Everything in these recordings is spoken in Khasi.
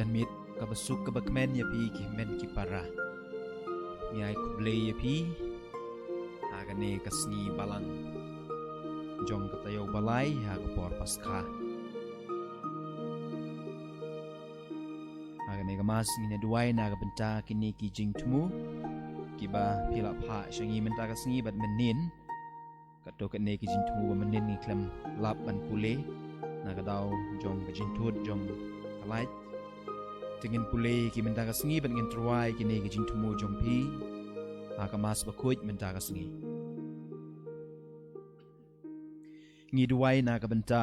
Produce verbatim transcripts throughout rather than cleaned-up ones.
Miet kaba suk kaba kmen ïa phi ki hynmen ki para. Ngi ai khublei ïa phi ha kane ka sngi balang jong ka taïew ba lai ha ka por Paskha. Ha kane ka Mass ngin ïa duwai na ka bynta kine ki jingthmu kiba phi la phah sha ngi mynta ka sngi bad mynnin. Kato kane ki jingthmu ba mynnin ngi khlem lap ban pule na ka daw jong ka jingthut jong ka light. Te ngin pule ki mynta ka sngi bad ngin tyrwa ïa kine ki jingthmu jong phi ha ka Mass bakhuid mynta ka sngi. Ngi duwai na ka bynta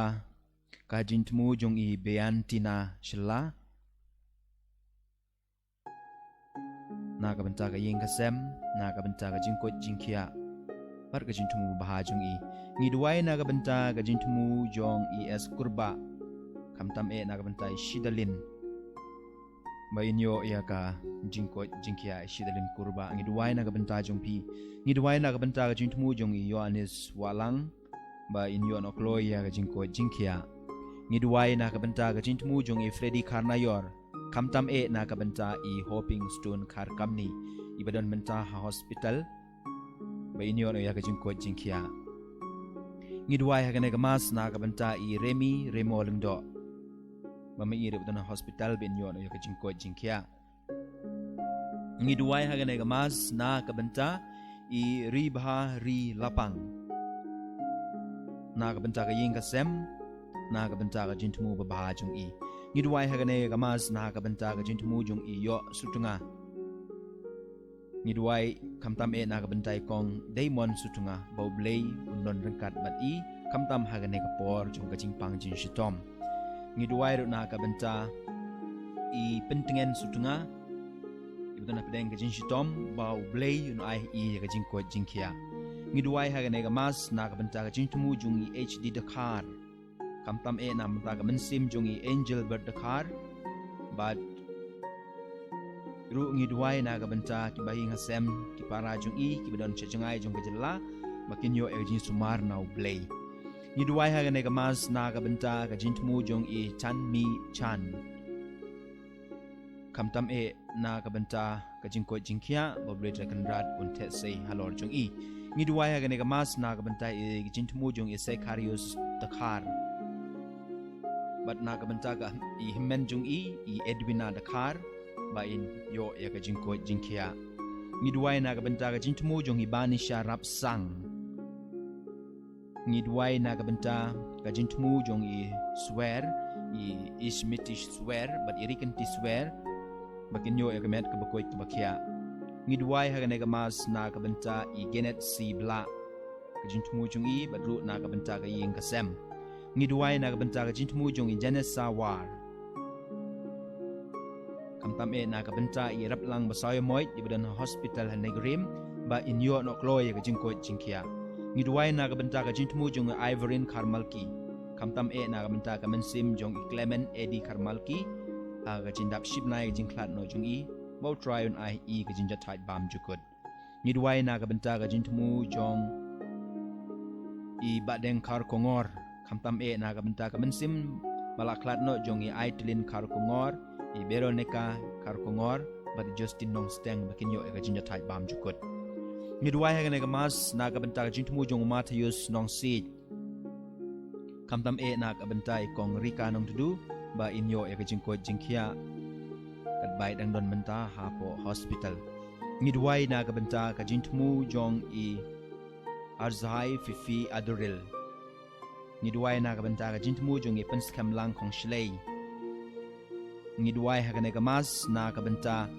ka jingthmu jong i Beantina Shylla, na ka bynta ka ïing ka sem, na ka bynta ka jingkoit jingkhiah bad ka jingthmu babha jong i. Ngi duwai na ka bynta ka jingthmu jong i S Kurbah, khamtam eh na ka bynta i Shidalin, ba in ïoh ïa ka jingkoit jingkhiah i Shidalin Kurbah. Ngi duwai na ka bynta jong phi. Ngi duwai na ka bynta ka jingthmu jong i Ïoannis Wahlang, ba in ïoh noh kloi ïa ka jingkoit jingkhiah. Ngi duwai na ka bynta ka jingthmu jong i Freddy Kharnaior, khamtam eh na ka bynta i Hoping Stone Kharkamni, iba don mynta ha hospital, ba in ïoh noh ïa ka jingkoit jingkhiah. Ngi duwai ha kane ka Mass na ka bynta i Remi Remo Lyngdoh, ba ma i ruh ba don ha hospital, ba in ïoh noh ïa ka jingkoit jingkhiah. Ngi duwai ha kane ka Mass na ka bynta i Ribha Ri Lapang, na ka bynta ka ïing ka sem, na ka bynta ka jingthmu babha jong i. Ngi duwai ha kane ka Mass na ka bynta ka jingthmu jong i Ïoh Sutnga. Ngi duwai khamtam eh na ka bynta i Kong Daimon Sutnga, ba U Blei un don ryngkat bad i khamtam ha kane ka por jong ka jingpang jingshitom. Ngi duwai ruh na ka bynta i Pyntngen Sutnga, iba don hapdeng ka jingshitom, ba U Blei un ai i ïa ka jingkoit jingkhiah. Ngi duwai ha kane ka Mass na ka bynta ka jingthmu jong i H D Dkhar, khamtam eh na ka bynta ka mynsiem jong i Angel Bert Dkhar, bad ruh ngi duwai na ka bynta ki bahaïing hasem, ki para jong i kiba don sha jngai jong ka jylla, ba kin ïoh ïa ka jingsumar na U Blei. Ngi duwai ha kane ka Mass na ka bynta ka jingthmu jong i Chan Mi Chan, khamtam eh na ka bynta ka jingkoit jingkhiah, ba U Blei Trai Kynrad un theh sei halor jong i. Ngi duwai ha kane ka Mass na ka bynta i jingthmu jong i Sekarius Dkhar, bad na ka bynta ka i hynmen jong i, i Edwina Dkhar, ba in ïoh ïa ka jingkoit jingkhiah. Ngi duwai na ka bynta ka jingthmu jong i Banisha Rapsang. Ngi duwai na ka bynta ka jingthmu jong i Swer, i Ismitish Swer bad i Rikenti Swer, ba kin ïoh ïa ka met kaba koit kaba khiah. Ngi duwai ha kane ka Mass na ka bynta i Genet Sibla, ka jingthmu jong i bad ruh na ka bynta ka ïing ka sem. Ngi duwai na ka bynta ka jingthmu jong i Janessa War, khamtam eh na ka bynta i Raplang Basaïamoit, iba don ha hospital ha Negrim, ba in ïoh noh kloi ïa ka jingkoit jingkhiah. Ngi duwai na ka bynta ka jingthmu jong i Ivorin Kharmalki, khamtam eh na ka bynta ka mynsiem jong i Clement Eddie Kharmalki, ha ka jingdap shibnai ka jingkhlad noh jong i, ba U Trai un ai i ka jingjahthait bymjukut. Ngi duwai na ka bynta ka jingthmu jong i Bahdeng Kharkongor, khamtam eh na ka bynta ka mynsiem ba la khlad noh jong i Aitlin Kharkongor, i Veronica Kharkongor bad i Justin Nongsteng, ba kin ïoh ïa ka jingjahthait bymjukut. Ngi duwai ha kane ka Mass na ka bynta ka jingthmu jong u Matthias Nongsiej, khamtam eh na ka bynta i Kong Rika Nongtdu, ba in ïoh ïa ka jingkoit jingkhiah, katba i dang don mynta hapoh hospital. Ngi duwai na ka bynta ka jingthmu jong i Arzhai Fifi Aduril. Ngi duwai na ka bynta ka jingthmu jong i Pynskhem Langkhongshlei. Ngi duwai ha kane ka Mass na ka bynta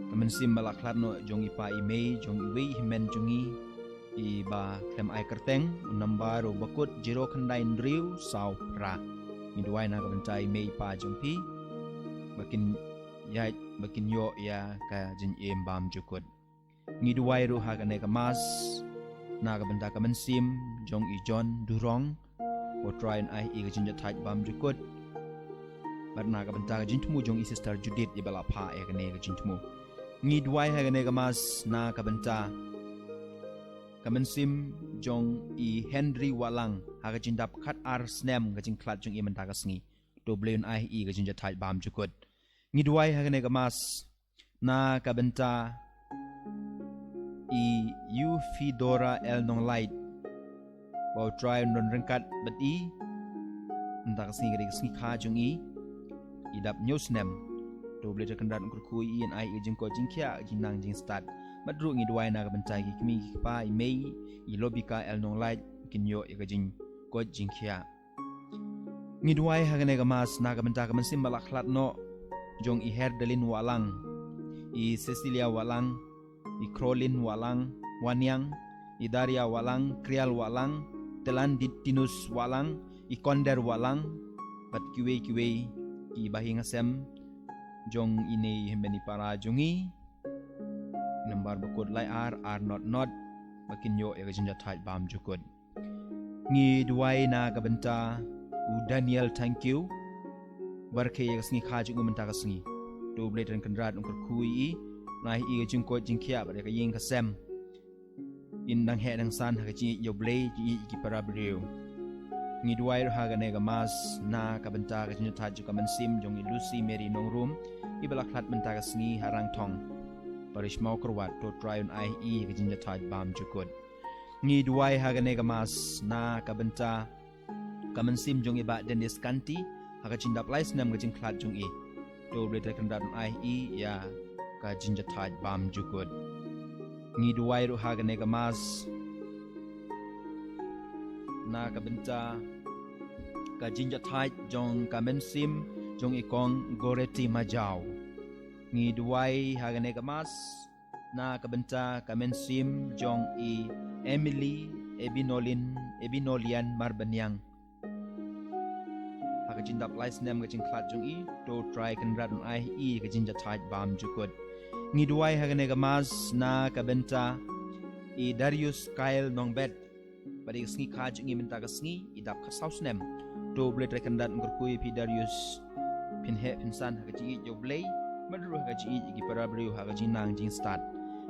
ka mynsiem ba la khlad noh jong i pa i mei jong iwei i hynmen jong i, iba khlem ai kyrteng, u nambar u bakut zero khyndai hynriew saw phra. Ngi duwai na ka bynta i mei i pa jong phi, ba kin ïaid, ba kin ïoh ïa ka jingim bymjukut. Ngi duwai ruh ha kane ka Mass na ka bynta ka mynsiem jong i John Durong, ba U Trai un ai i ka jingjahthait bymjukut, bad na ka bynta ka jingthmu jong i Sister Judith, iba la phah ïa kane ka jingthmu. Ngi duwai ha kane ka Mass na ka bynta ka mynsiem jong i Henry Wahlang, ha ka jingdap khat ar snem ka jingkhlad jong i mynta ka sngi. To U Blei un ai ha i ka jingjahthait bam jukut. Ngi duwai ha kane ka Mass na ka bynta i Eufidora L Nonglait, ba U Trai un don ryngkat bad i mynta ka sngi, ka dei ka sngi kha jong i, i dap hynñiew snem. To U Blei Trai Kynrad un kyrkhu ïa i, un ai ïa i ka jingkoit jingkhiah, ka jingnang jingstad. Bad ruh ngi duwai na ka bynta ki kmie ki kpa, i mei i Lobika L Nonglait, kin ïoh ïa ka jingkoit jingkhiah. Ngi duwai ha kane ka Mass na ka bynta ka mynsiem ba la khlad noh jong i Herdalin Wahlang, i Cecilia Wahlang, i Krolin Wahlang, Waniang, i Daria Wahlang, Krial Wahlang, Telanditinus Wahlang, i Konder Wahlang, bad kiwei kiwei ki bahaïing hasem jong ine i hynmen i para jong i. Nambar ba kut lai ar ar not not, ba kin ïoh ïa ka jingjahthait bam jukut. Ngi duwai na ka bynta u Daniel Thangkhiew, ba rkhie ïa ka sngi kha jong u mynta ka sngi. To U Blei Trai Kynrad un kyrkhu ïa i, un ai ha i ka jingkoit jingkhiah bad ïa ka ïing ka sem, in dang heh dang san ha ka jingïeit ïa U Blei, jingïeit ïa ki para briew. Ngi duwai ruh ha kane ka Mass na ka bynta ka jingjahthait jong ka mynsiem jong i Lucy Mary Nongrum, i ba la khlad mynta ka sngi ha Rangthong, Parish Mawkyrwat. To U Trai un ai ha i ka jingjahthait bam jukut. Ngi duwai ha kane ka Mass na ka bynta ka mynsiem jong i Bah Dennis Kanti, ha ka jingdap lai snem ka jingkhlad jong i. To U Blei Trai Kynrad un ai ha i ïa ka jingjahthait bam jukut. Ngi duwai ruh ha kane ka Mass na ka bynta ka jingjahthait jong ka mynsiem jong i Kong Goreti Majaw. Ngi duwai ha kane ka Mass na ka bynta ka mynsiem jong i Emily Ebinolin, Ebinolian Marbaniang, ha ka jingdap lai snem ka jingkhlad jong i. To U Trai Kynrad un ai ha i ka jingjahthait bam jukut. Ngi duwai ha kane ka Mass na ka bynta i Darius Kyle Nongbet, ba dei ka sngi kha jong i mynta ka sngi, i dap khatsaw snem. To U Blei Trai Kynrad un kyrkhu ïa phi Darius, phin heh phin san ha ka jingïeit ïa U Blei, bad ruh ha ka jingïeit ïa ki para briew, ha ka jingnang jingstad.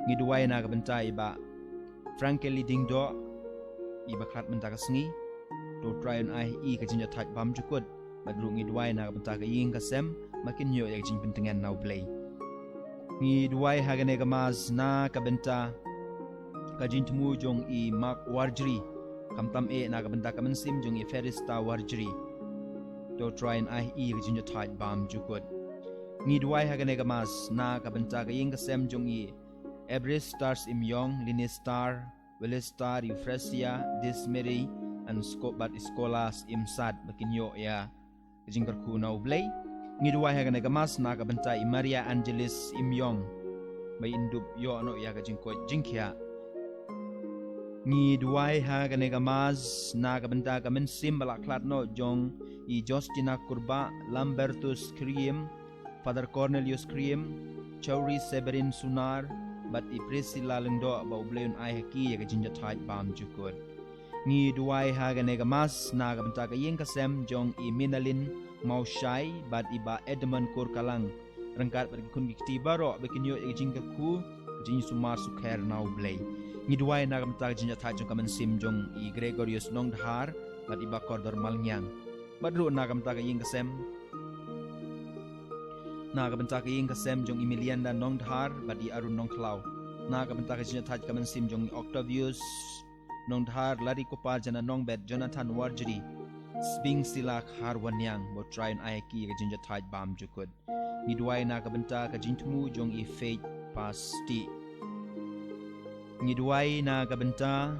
Ngi duwai na ka bynta i Bah Frankelly Diengdoh, i ba khlad mynta ka sngi. To U Trai un ai ha i ka jingjahthait bam jukut. Bad ruh ngi duwai na ka bynta ka ïing ka sem, ba kin ïoh ïa ka jingpyntngen na U Blei. Ngi duwai ha kane ka Mass na ka bynta ka jingthmu jong i Mark Warjri, khamtam eh na ka bynta ka mynsiem jong i Ferista Warjri. To U Trai un ai ha i ka jingjahthait bam jukut. Ngi duwai ha kane ka Mass na ka bynta ka ïing ka sem jong i Ebristar Syiemiong, Linistar, Willistar, Euphrasia, Dismary, and Sco-, bad Scholas Imsat, ba kin ïoh ïa ka jingkyrkhu na U Blei. Ngi duwai ha kane ka Mass na ka bynta i Maria Angelis Syiemiong, ba in dup ïoh noh ïa ka jingkoit jingkhiah. Ngi duwai ha kane ka Mass na ka bynta ka mynsiem ba la khlad noh jong i Justina Kurbah, Lambertus Kyriem, Father Cornelius Kyriem, Chowri Severin Sunar, bad i Priscilla Lyngdoh, ba U Blei un ai ha ki ïa ka jingjahthait bam jukut. Ngi duwai ha kane ka Mass na ka bynta ka ïing ka sem jong i Minalin Mawshai bad i Bah Edmund Kurkalang, ryngkat bad ki khun ki kti baroh, ba kin ïoh ïa ka jingkyrkhu, ka jingsumar sukher na U Blei. Ngi duwai na ka bynta ka jingjahthait jong ka mynsiem jong i Gregorius Nongdhar bad i Bah Kordor Malngiang, bad ruh na ka bynta ka ïing ka sem, na ka bynta ka ïing ka sem jong i Milianda Nongdhar bad i Arun Nongkhlaw, na ka bynta ka jingjahthait ka mynsiem jong i Octavius Nongdhar, Larikupar Jana Nongbet, Jonathan Warjri, Sbing Sila Kharwaniang, ba U Trai un ai ha ki ïa ka jingjahthait bam jukut. Ngi duwai na ka bynta ka jingthmu jong i Faith Pasti. Ngi duwai na ka bynta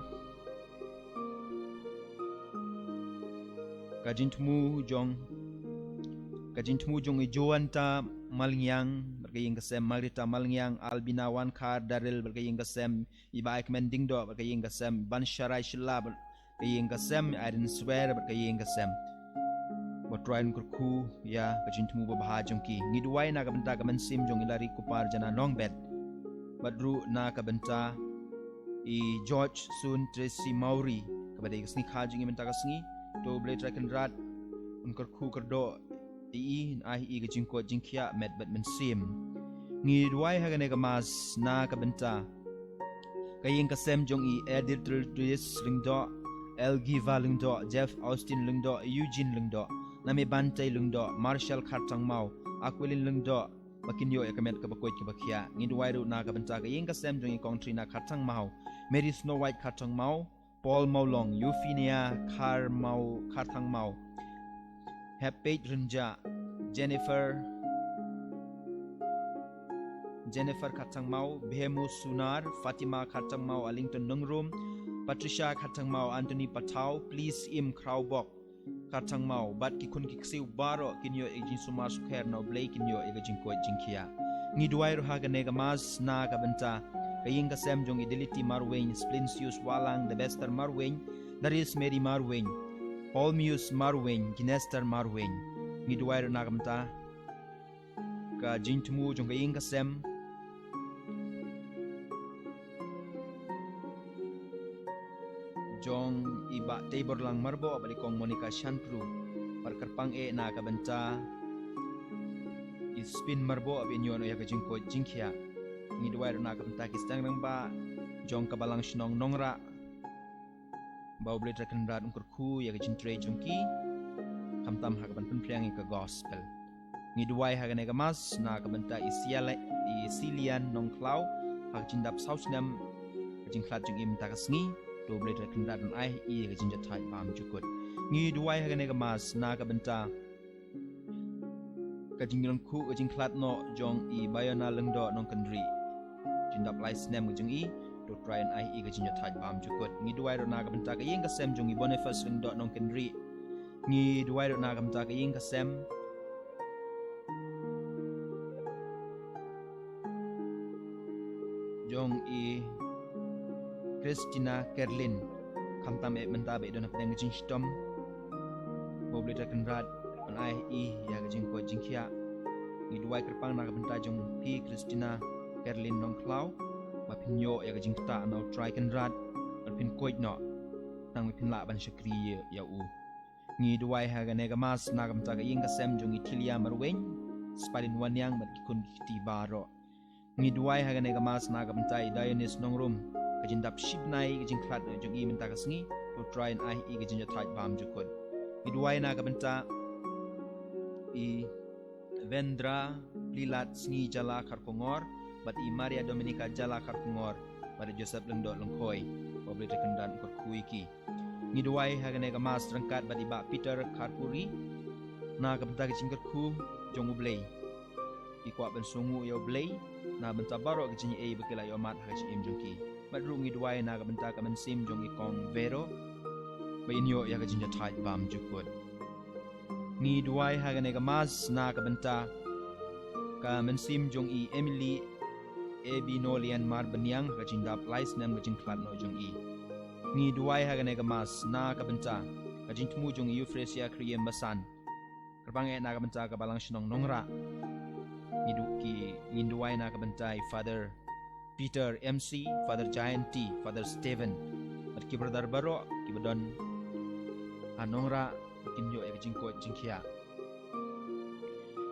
ka jingthmu jong, ka jingthmu jong i Joanta Malngiang bad ka ïing ka sem, Margarita Malngiang, Albina Wankhar Daril bad ka ïing ka sem, i Bah Aikmen Diengdoh bad ka ïing ka sem, Bansharai Shylla bad ka ïing ka sem, Irene Swer bad ka ïing ka sem. Ba U Trai un kyrkhu ïa ka jingthmu babha jong ki. Ngi duwai na ka bynta ka mynsiem jong i Larikupar Jana Nongbet, bad ruh na ka bynta i George Sun Tracy Mawrie, kaba dei ka sngi kha jong i mynta ka sngi. To U Blei Trai Kynrad un kyrkhu kyrdoh ïa i, un ai ha i ka jingkoit jingkhiah met bad mynsiem. Ngi duwai ha kane ka Mass na ka bynta ka ïing ka sem jong i Edith Riltris Lyngdoh, Elgiva Lyngdoh, Jeff Austin Lyngdoh, Eugene Lyngdoh, Name Bantei Lyngdoh, Marshall Kharthangmau, Aquilin Lyngdoh, ba kin ïoh ïa ka met kaba koit kaba khiah. Ngi duwai ruh na ka bynta ka ïing ka sem jong i Kong Trina Kharthangmau, Mary Snow White Kharthangmau, Paul Mawlong, Euphenia Kharmau Kharthangmau, Hepet Rynjah, Jennifer, Jennifer Kharthangmau, Bhemu Sunar, Fatima Kharthangmau, Arlington Nongrum, Patricia Kharthangmau, Anthony Pathau, Please Im Khrawbok Kharthangmau, bad ki khun ki ksiew baroh kin ïoh ïa ka jingsumar sukher na U Blei, kin ïoh ïa ka jingkoit jingkhiah. Ngi duwai ruh ha kane ka mass na ka bynta ka ïing ka sem jong i Diliti Marwein, Splinsius Wahlang, Debester Marwein, Darius Mary Marwein, Paulmius Marwein, Ginester Marwein. Ngi duwai ruh na ka bynta ka jingthmu jong ka ïing ka sem jong i Bah Teiborlang Marboh bad i Kong Monica Shangkru, bad kyrpang eh na ka bynta i Spin Marboh ba in ïoh noh ïa ka jingkoit jingkhiah. Ngi duwai ruh na ka bynta ki seng rangbah jong ka Balang Shnong Nongrah, ba U Blei Trai Kynrad un kyrkhu ïa ka jingtrei jong ki, khamtam ha kaban pynphriang ïa ka gospel. Ngi duwai ha kane ka mass na ka bynta i Siala-, i Silian Nongkhlaw, ha ka jingdap saw snem ka jingkhlad jong i mynta ka sngi. To U Blei Trai Kynrad un ai ïa ka jingjahthait bymjukut. Ngi duwai ha kane ka mass na ka bynta ka jingryngkhuh ka jingkhlad noh jong i Bayona Lyngdoh Nongkynrih, jingdap lai snem ka jong i. To Trai un ai ïa ka jingjahthait bymjukut. Ngi duwai ruh na ka bynta ka ïing ka sem jong i Boniface Lyngdoh Nongkynrih. Ngi duwai ruh na ka bynta ka ïing ka sem jong i Christina Kerlin, khamtam eh mynta ba i don hapdeng ka jingshitom. Ba U Blei Trai Kynrad un ai ïa i ïa ka jingkoit jingkhiah. Ngi duwai kyrpang na ka bynta jong phi Christina Kerlin Nongkhlaw, ba phin ïoh ïa ka jingktah na U Trai Kynrad, ba phin koit noh, tang ba phin lah ban shakri ïa, ïa u. Ngi duwai ha kane ka mass na ka bynta ka ïing ka sem jong i Thilia Marwein, Spalin Wanniang bad ki khun ki kti baroh. Ngi duwai ha kane ka mass na ka bynta i Dionis Nongrum, ka jingdap shibnai ka jingkhlad noh jong i mynta ka sngi. To Trai un ai ïa i ka jingjahthait bymjukut. Ngi duwai na ka bynta i Vendra Plilat Sngi Jala Kharkongor, bad i Maria Dominica Jala Kharkongor, bad i Joseph Lyngdoh Lyngkhoi, ba U Blei Trai Kynrad un kyrkhu ïa ki. Ngi duwai ha kane ka mass ryngkat bad i Bah Peter Kharpuri, na ka bynta ka jingkyrkhu jong U Blei. Ki kwah ban sngewnguh ïa U Blei na ka bynta baroh ka jingaiei ba ki la ïoh mad ha ka jingim jong ki. Bad ruh ngi duwai na ka bynta ka mynsiem jong i Kong Vero, ba in ïoh ïa ka jingjahthait bymjukut. Ngi duwai ha kane ka mass na ka bynta ka mynsiem jong i Emily Ebinolian Marbaniang, ha ka jingdap lai snem ka jingkhlad noh jong i. Ngi duwai ha kane ka mass na ka bynta ka jingthmu jong i Euphrasia Khriembasan. Kyrpang eh na ka bynta ka Balang Shnong Nongrah. Ngi du-, ki, ngin duwai na ka bynta i Father Peter M C, Father Jayanti, Father Stephen, bad ki brother baroh kiba don ha Nongrah, kin ïoh ïa ka jingkoit jingkhiah.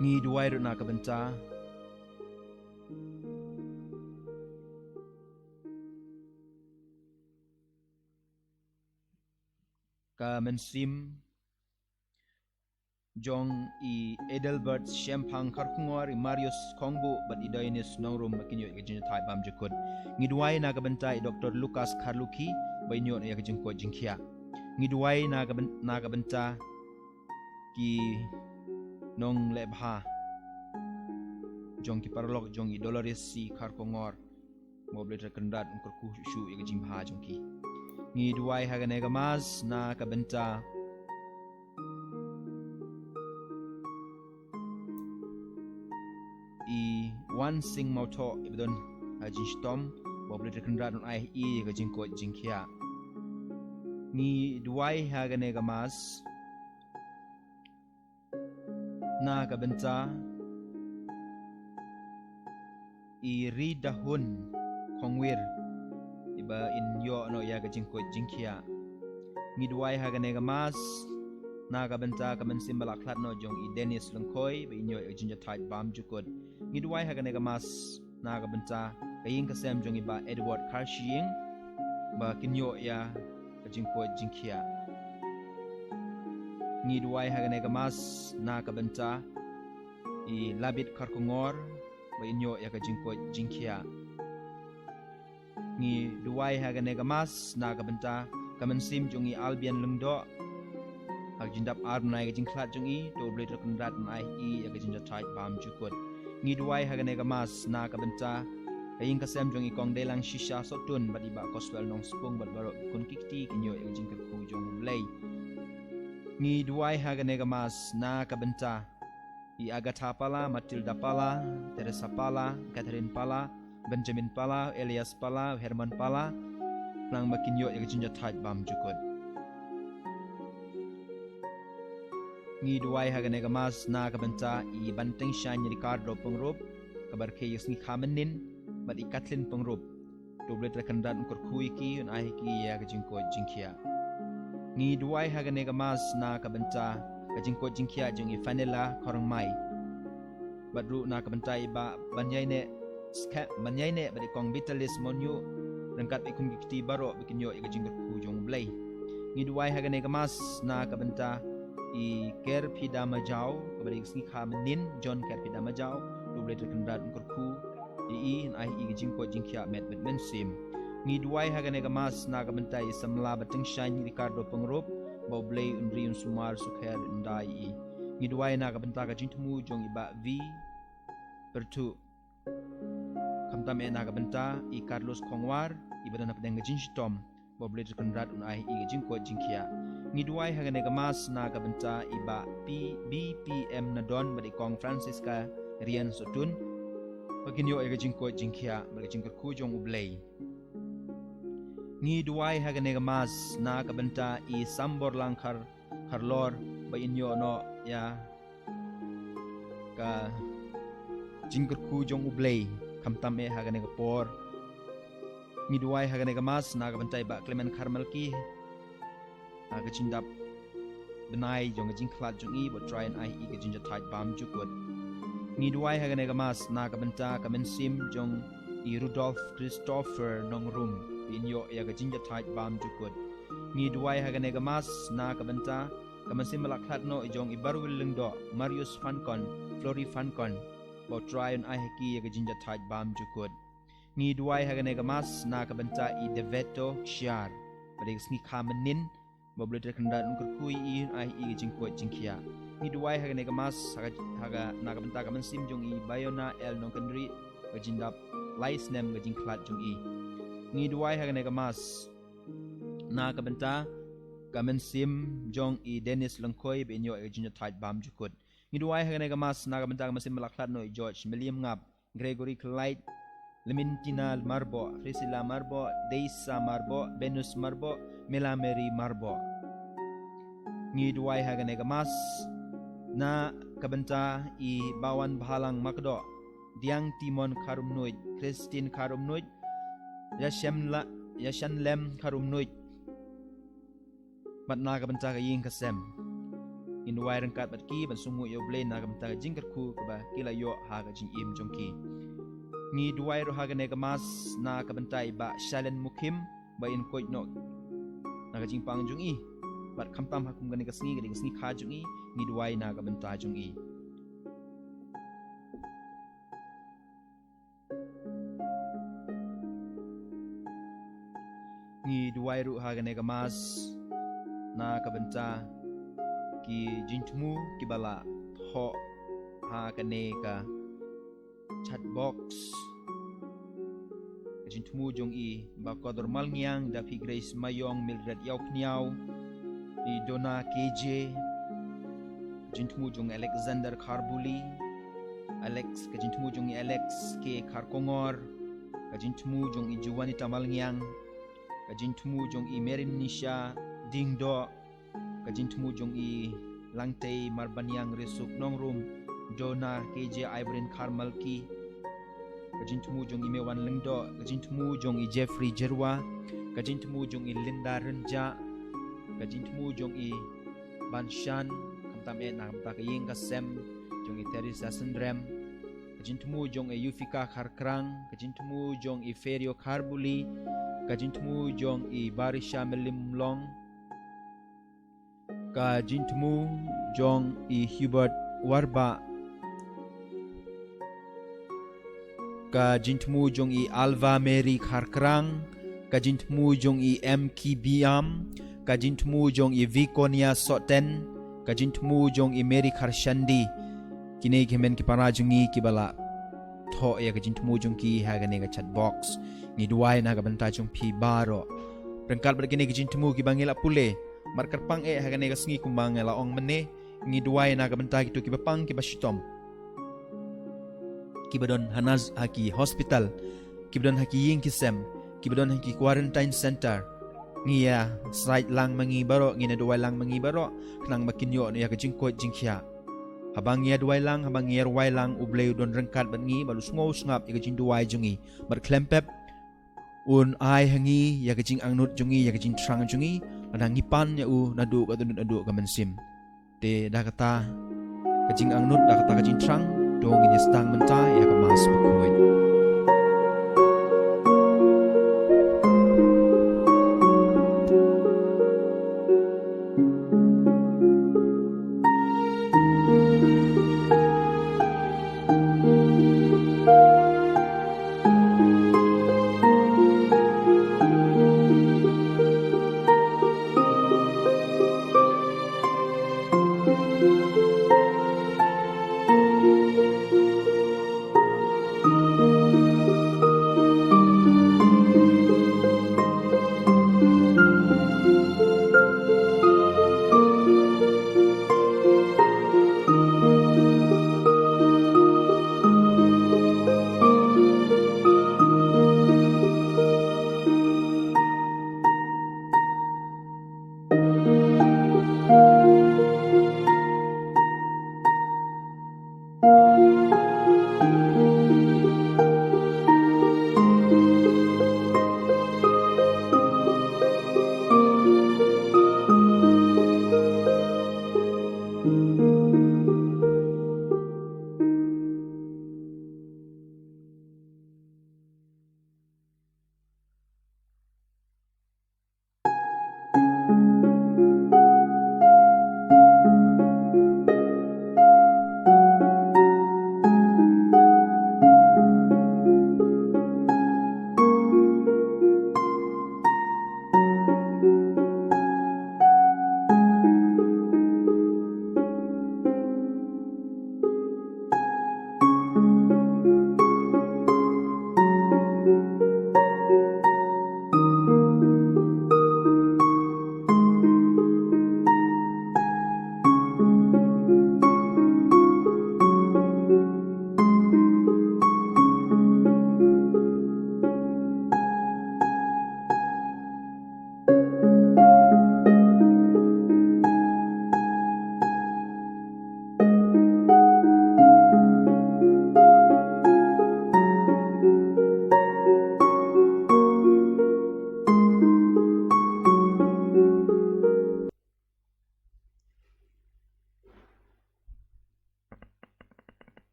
Ngi duwai ruh na ka bynta ka mynsiem jong i Adelbert Shemphang Kharkongor, i Marius Khongbuh bad i Dionis Nongrum, ba kin ïoh ïa ka jingjahthait bymjukut. Ngi duwai na ka bynta i Doktor Lucas Kharlukhi, ba in ïoh ïa ka jingkoit jingkhiah. Ngi duwai na ka byn-, na ka bynta ki nonglehbha jong ki paralok jong i Dolores C Kharkongor, ba U Blei Trai Kynrad un kyrkhu shuh shuh ïa ka jingbha jong ki. Ngi duwai ha kane ka mass na ka bynta i Wan Sing Mawthoh, iba don ha jingshitom, ba U Blei Trai Kynrad un ai ïa i ïa ka jingkoit jingkhiah. Ngi duwai ha kane ka mass na ka bynta i Ridahun Khongwir, iba in ïoh noh ïa ka jingkoit jingkhiah. Ngi duwai ha kane ka mass na ka bynta ka mynsiem ba la khlad noh jong i Dennis Lyngkhoi, ba in ïoh ïa ka jingjahthait bymjukut. Ngi duwai ha kane ka mass na ka bynta ka ïing ka sem jong i Bah Edward Kharshiing, ba kin ïoh ïa ka jingkoit jingkhiah. Ngi duwai ha kane ka Mass na ka bynta i Labit Kharkongor ba in ïoh ïa ka jingkoit jingkhiah. Ngi duwai ha kane ka Mass na ka bynta ka mynsiem jong i Albion Lyngdoh. Ha ka jingdap ar bnai ka jingkhlad jong i, to U Blei Trai Kynrad un ai ha i ïa ka jingjahthait bymjukut. Ngi duwai ha kane ka Mass na ka bynta ka ïing ka sem jong i Kong Deilang Shisha Sohtun bad i Bah Coswell Nongspung bad baroh ki khun ki kti kin ïoh ïa ka jingkyrkhu jong U Blei. Ngi duwai ha kane ka Mass na ka bynta i Agatha Pala, Matilda Pala, Teresa Pala, Catherine Pala, Benjamin Pala, Elias Pala, Herman Pala, khnang ba kin ïoh ïa ka jingjahthait bymjukut. Ngi duwai ha kane ka Mass na ka bynta i Banting Shaiñ Ricardo Pyngrope, kaba rkhie ïa ka sngi kha mynnin, bad i Kathleen Pyngrope. To U Blei Trai Kynrad un kyrkhu ïa ki, un ai ha ki ïa ka jingkoit jingkhiah. Ngi duwai ha kane ka Mass na ka bynta ka jingkoit jingkhiah jong i Fanela Khorngmai. Bad ruh na ka bynta i Bah Banïaineh Skhem, Banïaineh bad i Kong Vitalis Monyu, ryngkat bad ki khun ki kti baroh ba kin ïoh ïa ka jingkyrkhu jong U Blei. Ngi duwai ha kane ka Mass na ka bynta i Kerphida Majaw, kaba rkhie ïa ka sngi kha mynnin, John Kerphida Majaw, to U Blei Trai Kynrad un kyrkhu ïa i, un ai ha i ka jingkoit jingkhiah met bad mynsiem. Ngi duwai ha kane ka Mass na ka bynta i samla Banting Shaiñ Ricardo Pyngrope, ba U Blei un ri un sumar sukher un da ïa i. Ngi duwai na ka bynta ka jingthmu jong i Bah V Pyrthuh. Khamtam eh na ka bynta i Carlos Khongwar, iba don hapdeng ka jingshitom, ba U Blei Trai Kynrad un ai ha i ka jingkoit jingkhiah. Ngi duwai ha kane ka Mass na ka bynta i Bah P, B P M Nadon bad i Kong Francisca Rian Sohtun, ba kin ïoh ïa ka jingkoit jingkhiah bad ka jingkyrkhu jong U Blei. Ngi duwai ha kane ka Mass na ka bynta i Samborlang Khar, Kharlor, ba in ïoh noh ïa ka jingkyrkhu jong U Blei, khamtam eh ha kane ka por. Ngi duwai ha kane ka Mass na ka bynta i Bah Clement Kharmalki, ha ka jingdap bnai jong ka jingkhlad jong i, ba U Trai un ai ha i ka jingjahthait bymjukut. Ngi duwai ha kane ka Mass na ka bynta ka mynsiem jong i Rudolf Christopher Nongrum, ba in ïoh ïa ka jingjahthait bymjukut. Ngi duwai ha kane ka Mass na ka bynta ka mynsiem ba la khlad noh jong i Barwil Lyngdoh, Marius Fankon, Flori Fankon, ba U Trai un ai ha ki ïa ka jingjahthait bymjukut. Ngi duwai ha kane ka Mass na ka bynta i Deveto Kshiar, ba dei ka sngi kha mynnin, ba U Blei Trai Kynrad un kyrkhu ïa i, un ai ha i ka jingkoit jingkhiah. Ngi duwai ha kane ka Mass ha ka, ha ka, na ka bynta ka mynsiem jong i Bayona L Nongkynrih, ka jingdap lai snem ka jingkhlad jong i. Ngi duwai ha kane ka Mass na ka bynta ka mynsiem jong i Dennis Lyngkhoi, ba in ïoh ïa ka jingjahthait bymjukut. Ngi duwai ha kane ka Mass na ka bynta ka mynsiem ba la khlad noh i George Meliemngap, Gregory Khlait, Clementina Marboh, Priscilla Marboh, Deisa Marboh, Venus Marboh, Mela Mary Marboh. Ngi duwai ha kane ka Mass na ka bynta i Bawan Bhalang Makdoh, Diang Timon Kharumnuid, Christine Kharumnuid, Yashem la, Yashan Lem Kharumnuid, bad na ka bynta ka ïing ka sem. Ngin duwai ryngkat bad ki ban sngewnguh ïa U Blei na ka bynta ka jingkyrkhu kaba ki la ïoh ha ka jingim jong ki. Ngi duwai ruh ha kane ka Mass na ka bynta i Bah Shalen Mukhim, ba in koit noh na ka jingpang jong i. Bad khamtam ha kum kane ka sngi, ka dei ka sngi kha jong i, ngi duwai na ka bynta jong i. Ngi duwai ruh ha kane ka Mass na ka bynta ki jingthmu kiba la thoh ha kane ka chat box. Ka jingthmu jong i Bah Kodor Malngiang, Dapi Grace Mayong, Mildred Ïawkhniaw, i Dona K J, ka jingthmu jong Alexander Kharbuli, Alex, ka jingthmu jong i Alex K Kharkongor, ka jingthmu jong i Juanita Malngiang, ka jingthmu jong i Merin Nisha Dingdoh, ka jingthmu jong i Langtei Marbaniang Risuk Nongrum, Dona K J Ibrin Kharmalki, ka jingthmu jong i Mewan Lyngdoh, ka jingthmu jong i Jeffrey Jyrwa, ka jingthmu jong i Linda Rynjah, ka jingthmu jong i Banshan, khamtam eh na ka bynta ka ïing ka sem jong i Teresa Synrem, ka jingthmu jong i Yufika Kharkrang, ka jingthmu jong i Ferio Kharbuli, Ka jingthmu jong i Barisha Mylliemlong. Ka jingthmu jong i Hubert Warbah. Ka jingthmu jong i Alva Mary Kharkrang. Ka jingthmu jong i M K Biam. Ka jingthmu jong i Viconia Soten. Ka jingthmu jong i Mary Kharshandi. Kine ki hynmen ki para jong ngi kiba la thoh ïa ka jingthmu jong ki ha kane ka chat box. Ngi duwai na ka bynta jong phi baroh. Ryngkat bad kine ki jingthmu kiba ngi la pule, bad kyrpang eh ha kane ka sngi kumba ngi la ong mynne, ngi duwai na ka bynta kito kiba pang kiba shitom, kiba don ha nas-, ha ki hospital, kiba don ha ki ïing ki sem, kiba don ha ki quarantine center. Ngi ïa sait lang ma ngi baroh, ngi na duwai lang ma ngi baroh, khnang ba kin ïoh ïa ka jingkoit jingkhiah. Haba ngi ïa duwai lang, haba ngi ïa rwai lang, U Blei u don ryngkat bad ngi, bad u sngew sngap ïa ka jingduwai jong ngi. Bad khlem pep, un ai ha ngi ïa ka jingangnud jong ngi, ïa ka jingthrang jong ngi, lada ngi pan ïa u naduh ka dohnud haduh ka mynsiem. Te da kata ka jingangnud, da kata ka jingthrang, to ngin ïa sdang mynta ïa ka Mass Bakhuid.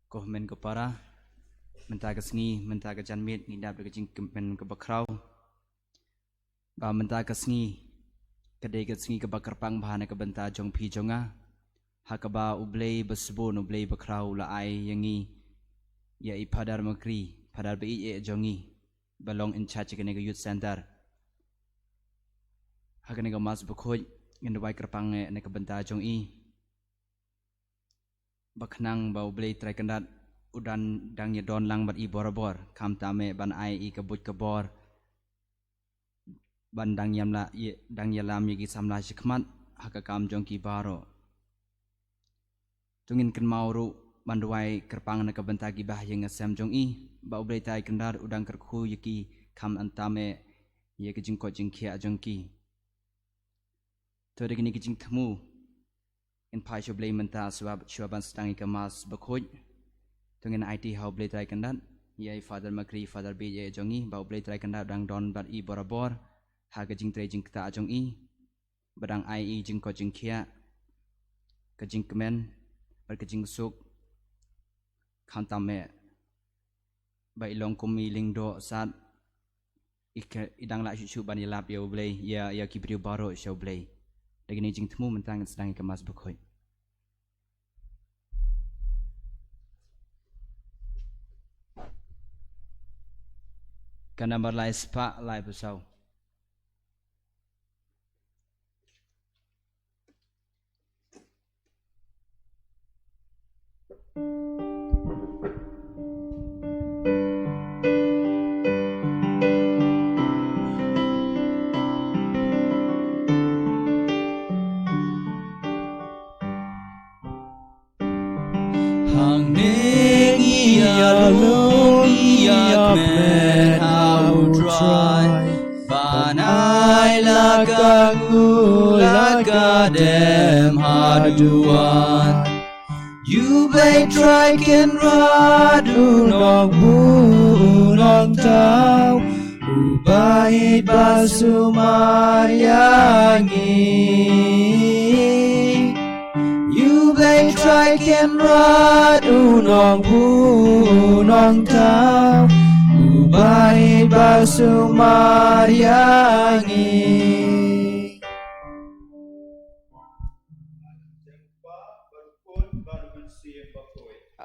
Ko hynmen ko para, mynta ka sngi, mynta ka janmiet, ngi dap da ka jingkmen kaba khraw. Ba mynta ka sngi, ka dei ka sngi kaba kyrpang bha na ka bynta jong phi jong nga. Ha kaba U Blei ba sbun, U Blei ba khraw u la ai ïa ngi, ïa i Father Makri, Father ba ïeit eh jong ngi, ba long in charge kane ka youth center. Ha kane ka Mass Bakhuid, ngin duwai kyrpang eh na ka bynta jong i. Ba khnang ba U Blei Trai Kynrad u dang, dang ïa don lang bad i borabor, khamtam eh ban ai i ka buit ka bor ban dang ïam la, ïa, dang ïalam ïa ki samla shakhmat ha ka kam jong ki baroh. To ngin kynmaw ruh ban duwai kyrpang na ka bynta ki bahaïing hasem jong i, ba U Blei Trai Kynrad u dang kyrkhu ïa ki, khamtam eh ïa ka jingkoit jingkhiah jong ki. To da kine ki jingthmu, ngin phai sha U Blei mynta shuwa, shuwa ban sdang ïa ka Mass Bakhuid. To ngin aiti ha U Blei Trai Kynrad, ïa i Father Makri, Father ba ïeit eh jong i, ba U Blei Trai Kynrad u dang don bad i borabor ha ka jingtrei jingktah jong i, ba dang ai i jingkoit jingkhiah, ka jingkmen bad ka jingsuk, khamtam eh ba i long kum i lyngdoh sat i ka, i dang lah shuh shuh ban ïalap ïa U Blei, ïa, ïa ki briew baroh sha U Blei. Da kine ki jingthmu mynta ngin sdang ïa ka Mass Bakhuid. Ka nambar lai spah lai phew saw. Hangne ngi ïalum ïakmen ha U Trai, ban ai la ka nguh la ka dem haduh wan. U Blei Trai Kynrad u nongbuh u nongthaw, uba ïeit ba sumar ïa ngi. U Blei Trai Kynrad u nongbuh u nongthaw, uba ïeit ba sumar ïa ngi.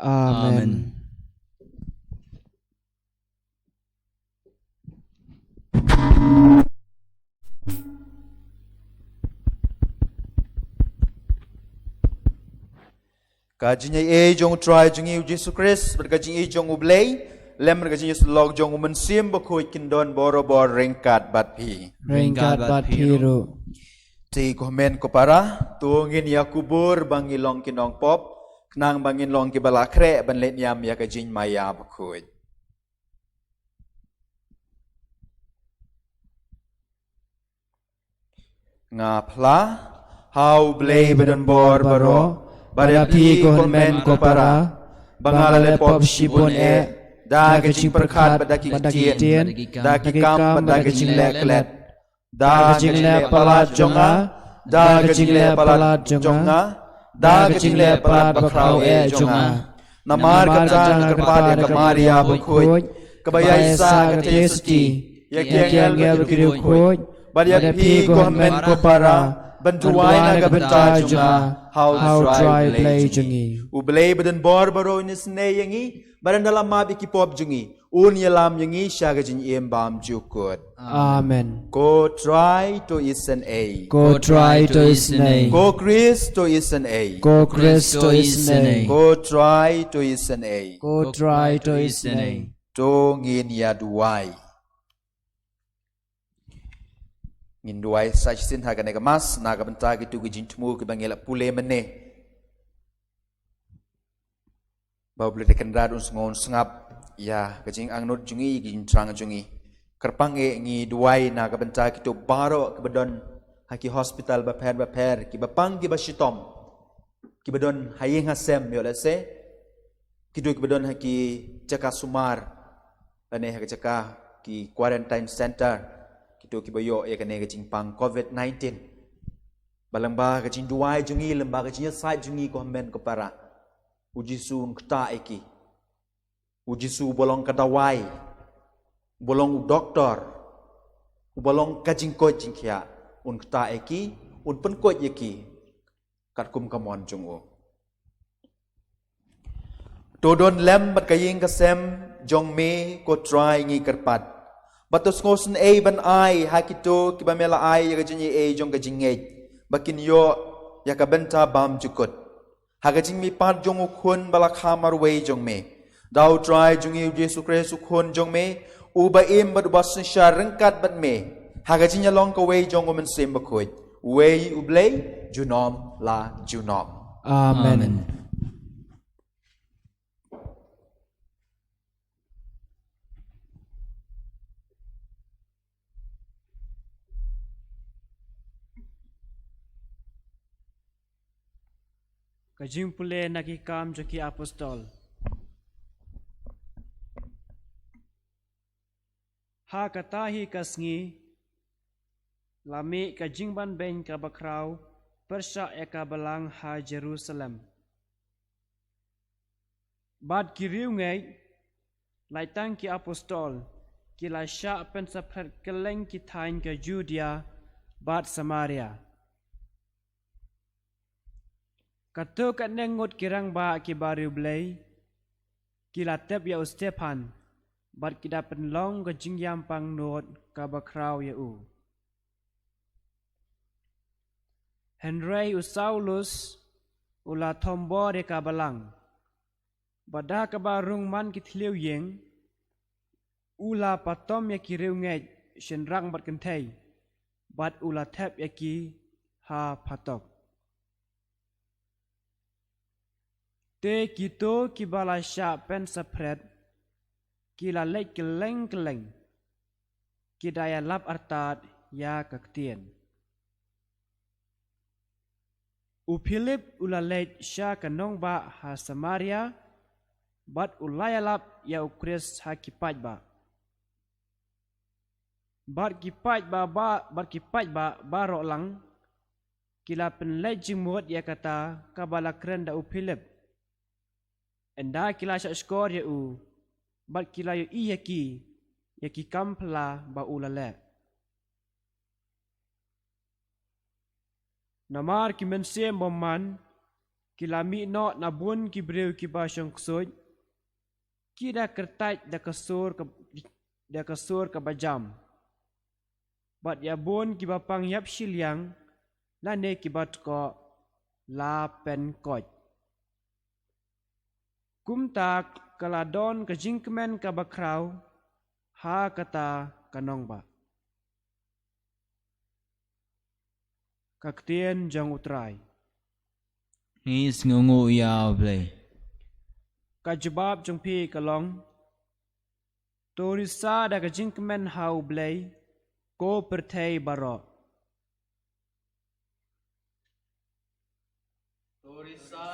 Amen. Amen. Ka jingaiei jong U Trai jong ngi U Jisu Khrist, bad ka jingaiei jong U Blei, lem bad ka jingïasyllok jong U Mynsiem Bakhuid kin don bor bor ryngkat bad phi. Ryngkat bad phi ruh. Te ko hynmen ko para, to ngin ïa kubur ba ngi long ki nongpop, khnang ba ngin long kiba la khreh ban leit niam ïa ka jingmaïa bakhuid. Nga phla ha U Blei ba don bor baroh, bad ïa phi ko hynmen ko para, ba nga la leh pop shibun eh, da ka jingpyrkhat bad da ki ktien, da ki kam bad da ka jingleh klet. Da ka jingleh palat jong nga, da ka jingleh palat jong nga, da ka jingleh palat bakhraw eh jong nga. Namar kata nga kyrpad ïa ka Maria bakhuid, kaba ïaisah ka theisotti, ïa ki angel bad ki riewkhuid, bad ïa phi ko hynmen ko para, ban duwai na ka bynta jong nga ha U Trai Blei jong ngi. U Blei ba don bor baroh un isynei ïa ngi, bad un da la map ïa ki pop jong ngi, un ïalam ïa ngi sha ka jingim bymjukut. Amen. Ko Trai to isynei. Ko Trai to isynei. Ko Khrist to isynei. Ko Khrist to isynei. Ko Trai to isynei. Ko Trai to isynei. To ngin ïa duwai. Ngin duwai sa shisien ha kane ka Mass na ka bynta kito ki jingthmu kiba ngi la pule mynne. Ba U Blei Trai Kynrad un sngew un sngap ïa ka jingangnud jong ngi, ka jingthrang jong ngi. Kyrpang eh ngi duwai na ka bynta kito baroh kiba don ha ki hospital bapher bapher, kiba pang kiba shitom, kiba don ha ïing ha sem, ïoh lehse kito kiba don ha ki jaka sumar, lane ha ki jaka ki quarantine center, kito kiba ïoh ïa kane ka jingpang covid nineteen. Ba lyngba ka jingduwai jong ngi, lyngba ka jingïasaid jong ngi ko hynmen ko para, U Jisu un ktah ïa ki. U Jisu uba long ka dawai, uba long u doktor, uba long ka jingkoit jingkhiah, un ktah ïa ki, un pynkoit ïa ki katkum ka mon jong u. To don lem bad ka ïing ka sem jong me ko Trai, ngi kyrpad. Bad to sngewsynei ban ai ha kito kiba me la ai ïa ka jingaiei jong ka jingngeit, ba kin ïoh ïa ka bynta bymjukut. Ha ka jingmihpat jong u Khun ba la kha marwei jong me, da U Trai jong ngi U Jisu Khrist U Khun jong me, uba im bad uba synshar ryngkat bad me, ha ka jingïalong kawei jong U Mynsiem Bakhuid, uwei U Blei, junom la junom. Amen. Amen. Ka jingpule na Ki Kam jong ki Apostol. Ha kata hi ka sngi, la mih ka jingbanbeiñ kaba khraw pyrshah ïa ka balang ha Jerusalem. Bad ki riewngeit, lait tang ki apostol, ki la shah pynsaphriang kylleng ki thaiñ ka Judia bad Samaria. Katto katne ngut ki rangbah ki bariewblei ki la tep ïa u Stephan, bad ki da pynlong ka jingïampang nud kaba khraw ïa u. Hynrei u Saulus u la thombor ïa ka balang, bad da kaba rung man ki thliew ïing, u la patom ïa ki riewngeit shynrang bad kynthei, bad u la thep ïa ki ha phatok. Te kito kiba la shah pynsaphriang ki la leit kylleng kylleng, ki da ïalap artat ïa ka ktien. U Philip u la leit sha ka nongbah ha Samaria, bad u la ïalap ïa u Khrist ha ki paidbah. Bad ki paidbah ba, bad ki paidbah baroh lang, ki la pynleit jingmut ïa kata kaba la kren da u Philip. Ynda ki la shah shkor ïa u, bad ki la ïohi ïa ki, ïa ki kam phylla ba u la leh. Namar ki mynsiem bymman ki la mih noh na bun ki briew kiba shong ksuid, ki da kyrtait da ka sur ka, da ka sur kaba jam. Bad ïa bun kiba pang ïap shiliang, lane kiba tkoh, la pynkoit. Kumta ka la don ka jingkmen kaba khraw ha kata ka nongbah. Ka ktien jong U Trai. Ngi sngewnguh ïa U Blei. Ka jubab jong phi ka long: To risa da ka jingkmen ha U Blei, ko pyrthei baroh.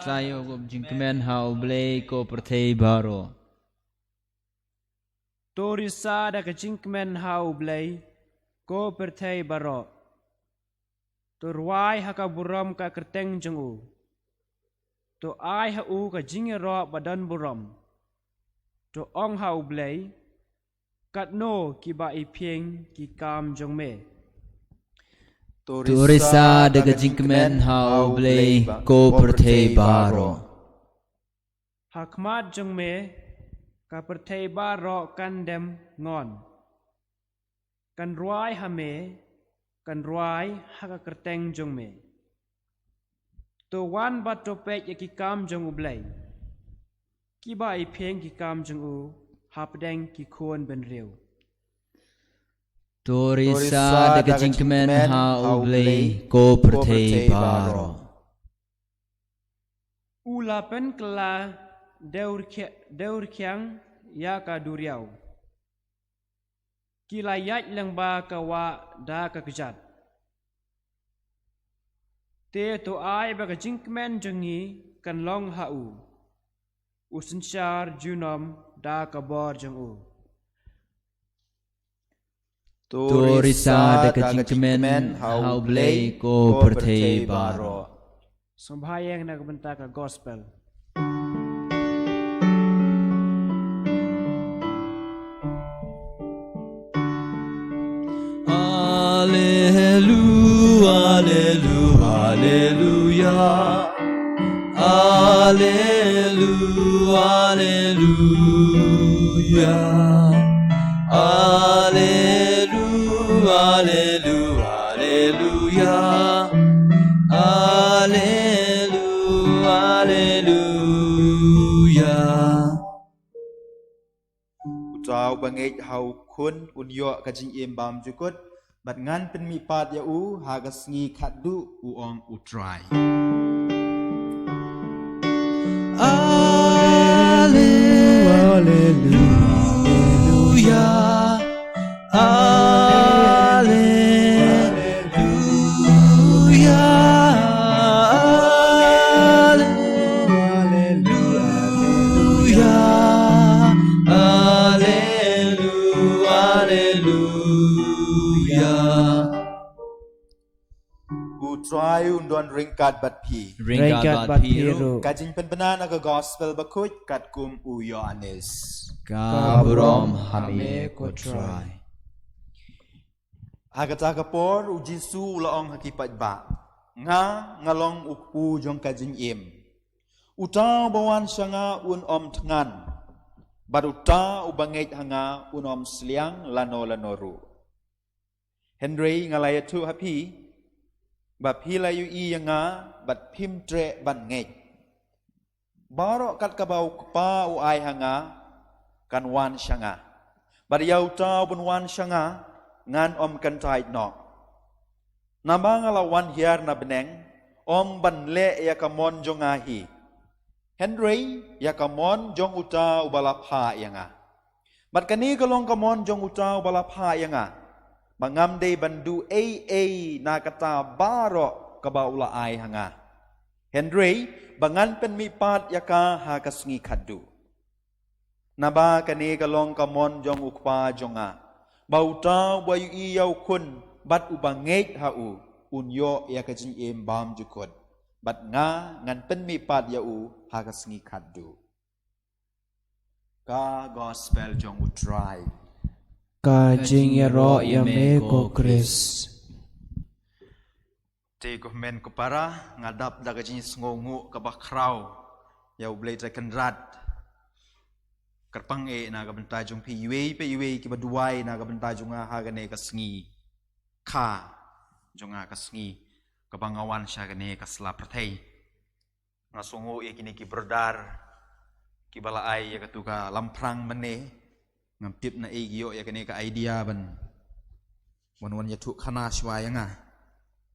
Sa ïoh ka jingkmen ha U Blei, ko pyrthei baroh. To risa da ka jingkmen ha U Blei, ko pyrthei baroh. To rwai ha ka burom ka kyrteng jong u. To ai ha u ka jingïaroh ba don burom. To ong ha U Blei: Katno kiba iphieng ki kam jong me. To risa da ka jingkmen ha U Blei, ko pyrthei baroh. Ha khmat jong me ka pyrthei baroh kan dem ngon. Kan rwai ha me, kan rwai ha ka kyrteng jong me. To wan bad to peit ïa ki kam jong U Blei, kiba iphieng ki kam jong u hapdeng ki khun bynriew. To risa da ka jingkmen ha U Blei, ko pyrthei baroh. U la pynkylla dewrkhia-, dewrkhiang ïa ka duriaw. Ki la ïaid lyngba ka wah da ka kjat. Te to ai ba ka jingkmen jong ngi kan long ha u, u synshar junom da ka bor jong u. To risa da ka jingkmen ha U Blei, ko pyrthei baroh. Sngewbha ïeng na ka bynta ka gospel. Alelu-, alelu-, aleluya. Alelu-, aleluya. Alelu-, alelu-, aleluya. Alelu-, aleluya. Uta uba ngeit ha u Khun un ïoh ka jingim bymjukut, bad ngan pynmihpat ïa u ha ka sngi khatduh, u ong U Trai. Alleluia, alleluia, alleluia, allelu-, alleluia. U Trai un don ryngkat bad phi. Ryngkat bad phi ruh. Ka jingpynbna na ka gospel bakhuid katkum u Ïoannis. Ka burom ha me ko Trai. Ha kata ka por u Jisu u la ong ha ki paidbah, nga nga long u kpu jong ka jingim. Uta uba wan sha nga un ym thngan, bad uta uba ngeit ha nga un ym sliang lano lano ruh. Hynrei nga la ïathuh ha phi ba phi la ïohi ïa nga bad phim treh ban ngeit. Baroh kat kaba u Kpa u ai ha nga kan wan sha nga, bad ïa uta uban wan sha nga ngan ym kyntait noh. Naba nga la wan hiar na bneng, ym ban leh ïa ka mon jong nga hi, hynrei ïa ka mon jong uta uba la phah ïa nga. Bad kane ka long ka mon jong uta uba la phah ïa nga, ba ngam dei ban duh ei ei na kata baroh kaba u la ai ha nga, hynrei ba ngan pynmihpat ïa ka ha ka sngi khatduh. Naba kane ka long ka mon jong u Kpa jong nga, ba uta uba ïohi ïa u Khun bad uba ngeit ha u un ïoh ïa ka jingim bymjukut, bad nga ngan pynmihpat ïa u ha ka sngi khatduh. Ka gospel jong u Trai. Ka jingïaroh ïa me ko Khrist. Te ko hynmen ko para, nga dap da ka jingsngewnguh kaba khraw ïa U Blei Trai Kynrad. Kyrpang eh na ka bynta jong phi iwei pa iwei kiba duwai na ka bynta jong nga ha kane ka sngi kha jong nga, ka sngi kaba nga wan sha kane ka sla pyrthei. Nga sngewnguh ïa kine ki brother kiba la ai ïa katu ka lamphrang mynne. Ngam tip na ei ki ïoh ïa kane ka idea ban wan wan ïathuh khana shuwa ïa nga.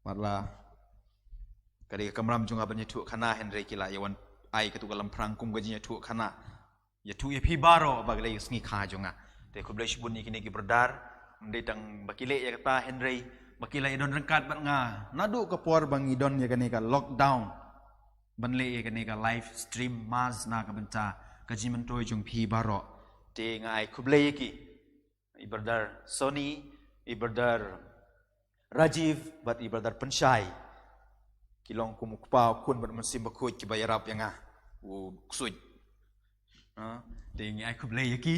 Wat la ka dei ka kamram jong nga ban ïathuh khana, hynrei ki la ïa wan ai katu ka lamphrang kum ka jingïathuh khana. Ïathuh ïa phi baroh ba ka dei ka sngi kha jong nga. Te khublei shibun ïa kine ki brother. Ym dei tang ba ki leh ïa kata, hynrei ba ki la ïa don ryngkat bad nga naduh ka por ba ngi don ïa kane ka lockdown, ban leh ïa kane ka live stream mass na ka bynta ka jingmyntoi jong phi baroh. Te nga ai khublei ïa ki, i brother Sony, i brother Rajiv bad i brother Pynshai. Ki long kum u Kpa, u Khun bad u Mynsiem Bakhuid kiba ïarap ïa nga u ksuid. Ah, te ngi ai khublei ïa ki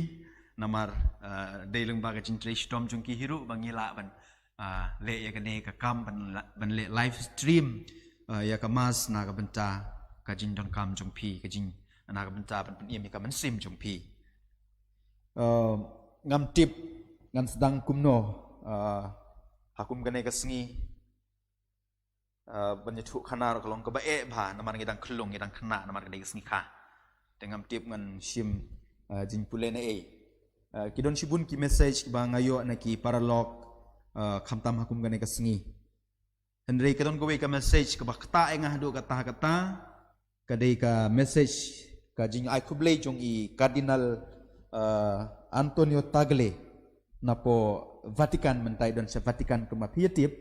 namar, ah, dei lyngba ka jingtrei shitom jong ki hi ruh ba ngi lah ban, ah, leh ïa kane ka kam ban la-, ban leh live stream, ah, ïa ka mass na ka bynta ka jingdonkam jong phi, ka jing na ka bynta ban pynim ïa ka mynsiem jong phi. Ah, ngam tip ngan sdang kumno, ah, ha kum kane ka sngi, ah, ban ïathuh khana ruh ka long kaba eh bha namar ngi dang khyllung, ngi dang khynnah namar ka dei ka sngi kha. Te ngam tip ngan shim, ah, jingpule na ei. Ah, ki don shibun ki message kiba nga ïoh na ki paralok, ah, khamtam ha kum kane ka sngi. Hynrei ka don kawei ka message kaba ktah ïa nga haduh katta katta. Ka dei ka message, ka jingai khublei jong i Cardinal, uh, Antonio Tagle napoh Vatican, mynta i don sha Vatican kumba phi ïa tip.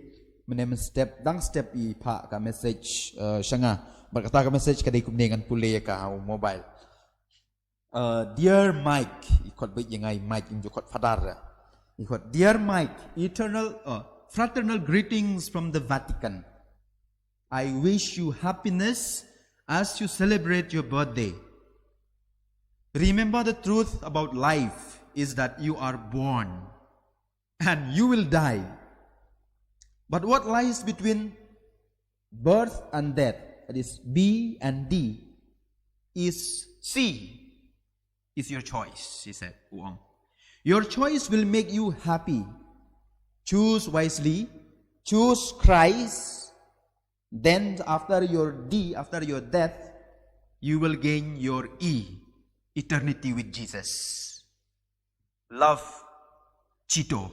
Mynne mynstep dang step i phah ka message, uh, sha nga. Bad kata ka message ka dei kumne, ngan pule ïa ka ha u mobile. Uh, dear Mike, i khot beit ïa nga i Mike, im ju khot Father. I khot, dear Mike, eternal, uh, fraternal greetings from the Vatican. I wish you happiness as you celebrate your birthday. Remember, the truth about life is that you are born and you will die. But what lies between birth and death, that is B and D, is C, is your choice, he said, u ong. Your choice will make you happy. Choose wisely, choose Christ. Then after your D, after your death, you will gain your E, eternity with Jesus. Love, Chito.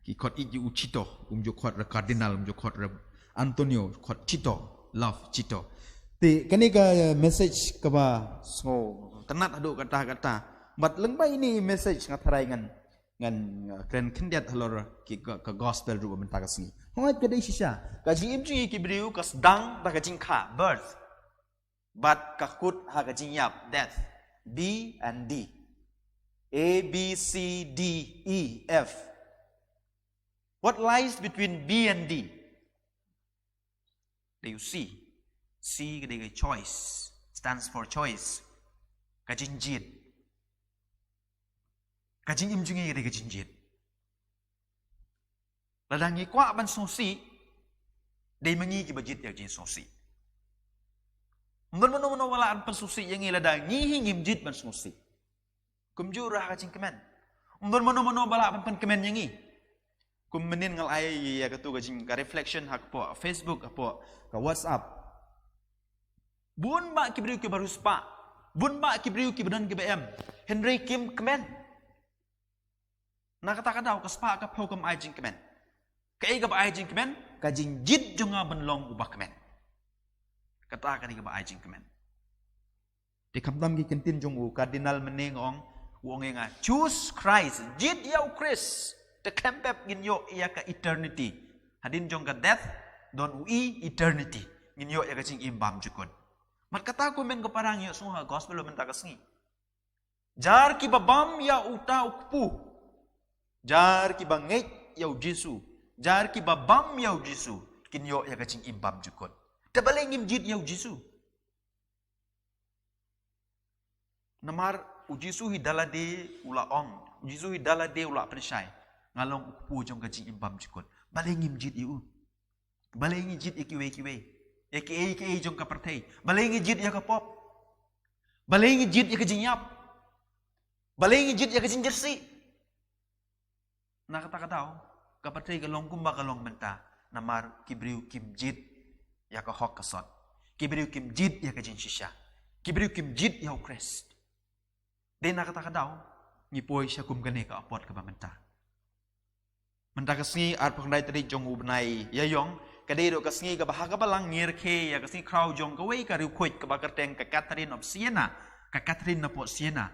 Ki khot ïa u Chito, um ju khot re Cardinal, um ju khot re Antonio, khot Chito, love, Chito. Te kane ka message kaba sngewtynnat haduh katta katta. Bad lyngba ine i message nga tharai ngan, ngan, uh, kren khyndiat halor ki ka, ka gospel ruh mynta ka sngi. Hooid, ka dei shisha, ka jingim jong ngi ki briew ka sdang da ka jingkha, birth. Bad ka kut ha ka jingïap, death. B and D. A, B, C, D, E, F. What lies between B and D? Dei u C. C ka dei ka choice, stands for choice. Ka jingjied. Ka jingim jong ngi ka dei ka jingjied. Lada ngi kwah ban sngewsih, dei ma ngi kiba jied ïa ka jingsngewsih. Ym don mano mano ba lah ban pynsngewsih ïa ngi lada ngi hi ngim jied ban sngewsih. Kumjuh ruh ha ka jingkmen. Ym don mano mano ba lah ban pynkmen ïa ngi. Kum mynnin nga la ai ïa katu ka jing ka reflection ha ka por Facebook, ha por ka WhatsApp. Bun bah ki briew kiba riewspah. Bun bah ki briew kiba don kiba em. Hynrei kim kmen. Na kata ka daw ka spah ka phew kam ai jingkmen. Kaei kaba ai jingkmen? Ka jingjied jong nga ban long uba kmen. Kata ka dei kaba ai jingkmen. Te khamtam ki kyntien jong u Cardinal mynne nga ong, u ong ïa nga, choose Christ, jied ïa u Khrist. Te khlem pep ngin ïoh ïa ka eternity. Hadien jong ka death, don u e eternity. Ngin ïoh ïa ka jingim bymjukut. Mat kata ko hynmen ko para, ngi ïohsngew ha gospel mynta ka sngi. Jar kiba bam ïa uta u kpu. Jar kiba ngeit ïa u Jisu. Jar kiba bam ïa u Jisu. Kin ïoh ïa ka jingim bymjukut. Te balei ngim jied ïa u Jisu? Namar u Jisu hi da lade u la ong. U Jisu hi da lade u la pynshai. Nga long u kpu jong ka jingim bymjukut. Balei ngim jied ïa u? Balei ngi jied ïa kiwei kiwei? Ïa kiei kiei jong ka pyrthei. Balei ngi jied ïa ka pop? Balei ngi jied ïa ka jingïap? Balei ngi jied ïa ka jingjyrsieh? Na kata ka daw, ka pyrthei ka long kumba ka long mynta. Namar ki briew kim jied ïa ka hok ka sot. Ki briew kim jied ïa ka jingshisha. Ki briew kim jied ïa u Khrist. Dei na kata ka daw, ngi poi sha kum kane ka apot kaba mynta. Mynta ka sngi arphew khyndai tarik jong u bnai Ïaïong, ka dei ruh ka sngi kaba ha ka balang ngi rakhe ïa ka sngi khraw jong kawei ka riewkhuid kaba kyrteng ka Catherine of Siena, ka Catherine na pdeng Siena.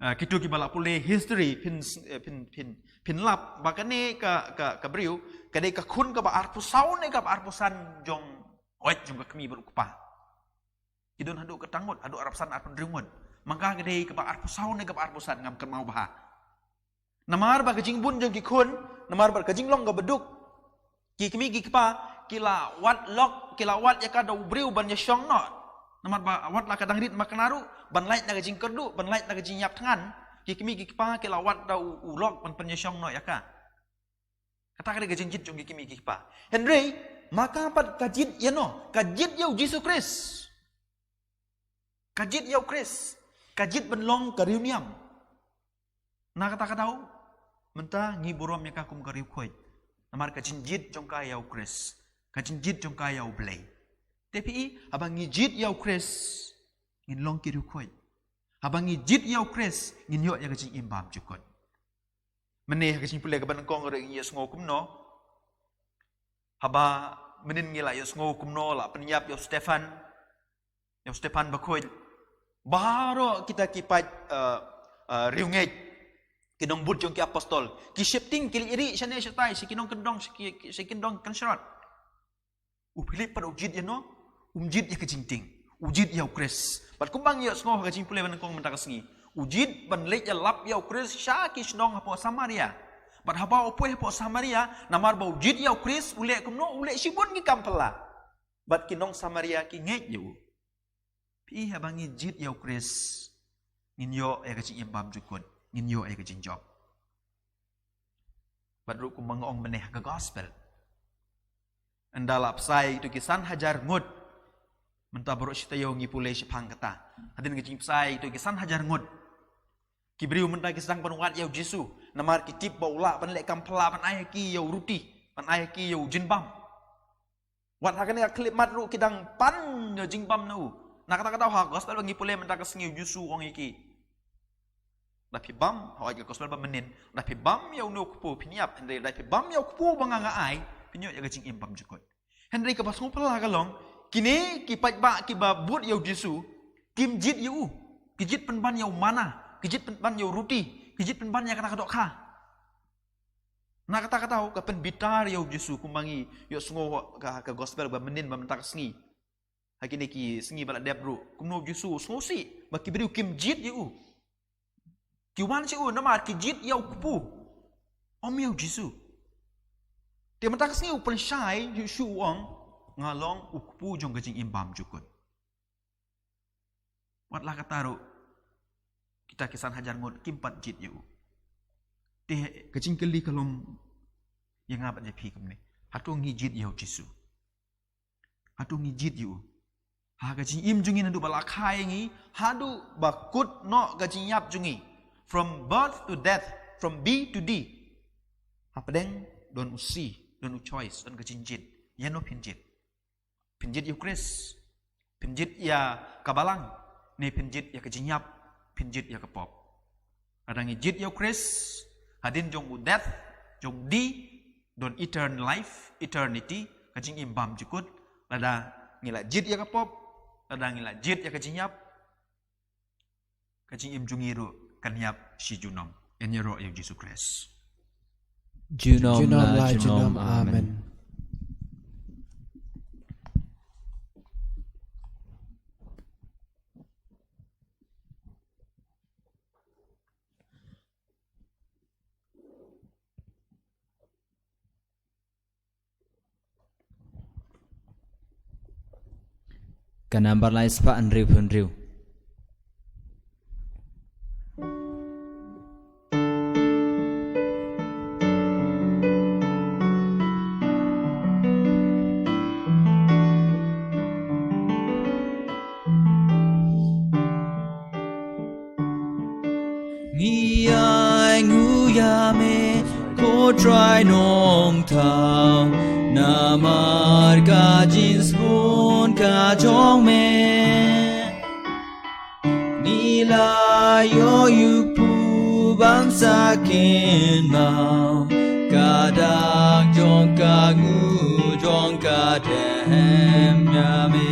Ah, kito kiba la pule history phin, eh, phin, phin, phin lap ba kane ka, ka, ka briew, ka dei ka khun kaba arphew saw ne kaba arphew san jong, oi, jong ka kmie bad u kpa. Ki don haduh khatar ngut, haduh arphew san, arphew hynriew ngut. Mangka ka dei kaba arphew saw ne kaba arphew san, ngam kynmaw bha. Namar ba ka jingbun jong ki khun, namar ba ka jinglong kaba duk. Ki kmie ki kpa, ki la wad lok, ki la wad ïa ka da u briew ban ïashong noh. Namar ba wat la ka dang rit makna ruh, ban lait na ka jingkyrduh, ban lait na ka jingïap thngan. Ki kmie ki kpa, ki la wad da u, u lok ban pynïashong noh ïa ka. Kata ka dei ka jingjied jong ki kmie ki kpa. Hynrei, ma ka pat ka jied ïano, ka jied ïa u Jisu Khrist. Ka jied ïa u Khrist. Ka jied ban long ka riewniam. Na kata ka daw, mynta ngi burom ïa ka kum ka riewkhuid. Namar ka jingjied jong ka ïa u Khrist. Ka jingjied jong ka ïa u Blei. Te phi i, haba ngi jied ïa u Khrist, ngin long ki riewkhuid. Haba ngi jied ïa u Khrist, ngin ïoh ïa ka jingim bymjukut. Mynne ha ka jingpule kaba nyngkong ruh ngi ïohsngew kumno. Haba mynnin ngi la ïohsngew kumno la pynïap ïa u Stephan. Ïa u Stephan bakhuid. Baroh kita ki paid, eh, eh, riewngeit. Ki nongbud jong ki apostol. Ki sheptieng ki leit rieh shane shatai sha ki nongkyndong sha ki, sha ki nongkynshrot. U Philip pat u jied ïano, um jied ïa ka jingtieng. U jied ïa u Khrist. Bad kumba ngi ïohsngew ha ka jingpule ba nyngkong mynta ka sngi. U jied ban leit ïalap ïa u Khrist sha ki shnong hapoh Samaria. Bad haba u poi hapoh Samaria, namar ba u jied ïa u Khrist, u leh kumno, u leh shibun ki kam phylla. Bad ki nong Samaria ki ngeit ïa u. Phi i haba ngi jied ïa u Khrist, ngin ïoh ïa ka jingim bymjukut, ngin ïoh ïa ka jingjop. Bad ruh kumba nga ong mynne ha ka gospel. Ynda la bsai ïa kito ki san hajar ngut. Mynta baroh shi taïew ngi pule shaphang kata. Hadien ka jingbsai ïa kito ki san hajar ngut. Ki briew mynta ki sdang ban wad ïa u Jisu. Namar ki tip ba u lah ban leh kam phylla ban ai ha ki ïa u ruti. Ban ai ha ki ïa u jingbam. Wat ha kane ka khyllipmat ruh ki dang pan ïa u jingbam na u. Na kata ka daw ha gospel ba ngi pule mynta ka sngi u Jisu u ong ïa ki. Da phi bam, ha ka gospel ba mynnin. Da phi bam ïa une u kpu phin ïap, hynrei da phi bam ïa u kpu ba nga nga ai, phin ïoh ïa ka jingim bymjukut. Hynrei kaba sngewphylla ka long, kine ki paidbah kiba bud ïa u Jisu, kim jied ïa u. Ki jied pynban ïa u manna, ki jied pynban ïa u ruti, ki jied pynban ïa kata ka dohkha. Na kata ka daw ka pynbitar ïa u Jisu kumba ngi ïohsngew ka, ka gospel ba mynnin ba mynta ka sngi. Ha kine ki sngi ba la dep ruh. Kumno u Jisu u sngewsih ba ki briew kim jied ïa u. Ki wan sha u namar ki jied ïa u kpu. Ym ïa u Jisu. Ïa mynta ka sngi u pynshai, shu shu u ong, nga long u kpu jong ka jingim bymjukut. Wat la katta ruh, kita ki san hajar ngut kim pat jied ïa u. Te ka jingkylli ka long ïa nga bad ïa phi kumne. Hato ngi jied ïa u Jisu? Hato ngi jied ïa u? Ha ka jingim jong ngi naduh ba la kha ïa ngi, haduh ba kut noh ka jingïap jong ngi. From birth to death, from B to D. Hapdeng don u C, don u choice, don ka jingjied. Ïano phin jied? Phin jied ïa u Khrist, phin jied ïa ka balang, ne phin jied ïa ka jingïap, phin jied ïa ka pop. Lada ngi jied ïa u Khrist, hadien jong u death, jong D, don eternal life, eternity, ka jingim bymjukut. Lada ngi la jied ïa ka pop, lada ngi la jied ïa ka jingïap, ka jingim jong ngi ruh kan ïap shi junom. Yn ïaroh ïa u Jisu Khrist. Junom la junom. Amen. Ka nambar lai spah hynriew hynriew. Ngi ai nguh ïa me ko Trai Nongthaw, namar ka jingsbun ka jong me. Ngi la ïoh ïa u kpu ban sa kynmaw ka dak jong ka nguh jong ka dem ïa me.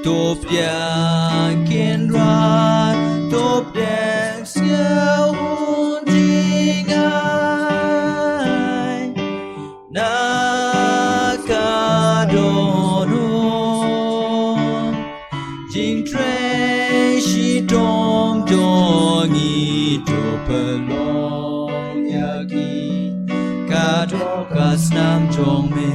To pdiang Kynrad, to pdiang sngewbha jingai na ka dohnud jingtrei shitom jong ngi. To pynlong ïa ngi ka doh ka snam jong me.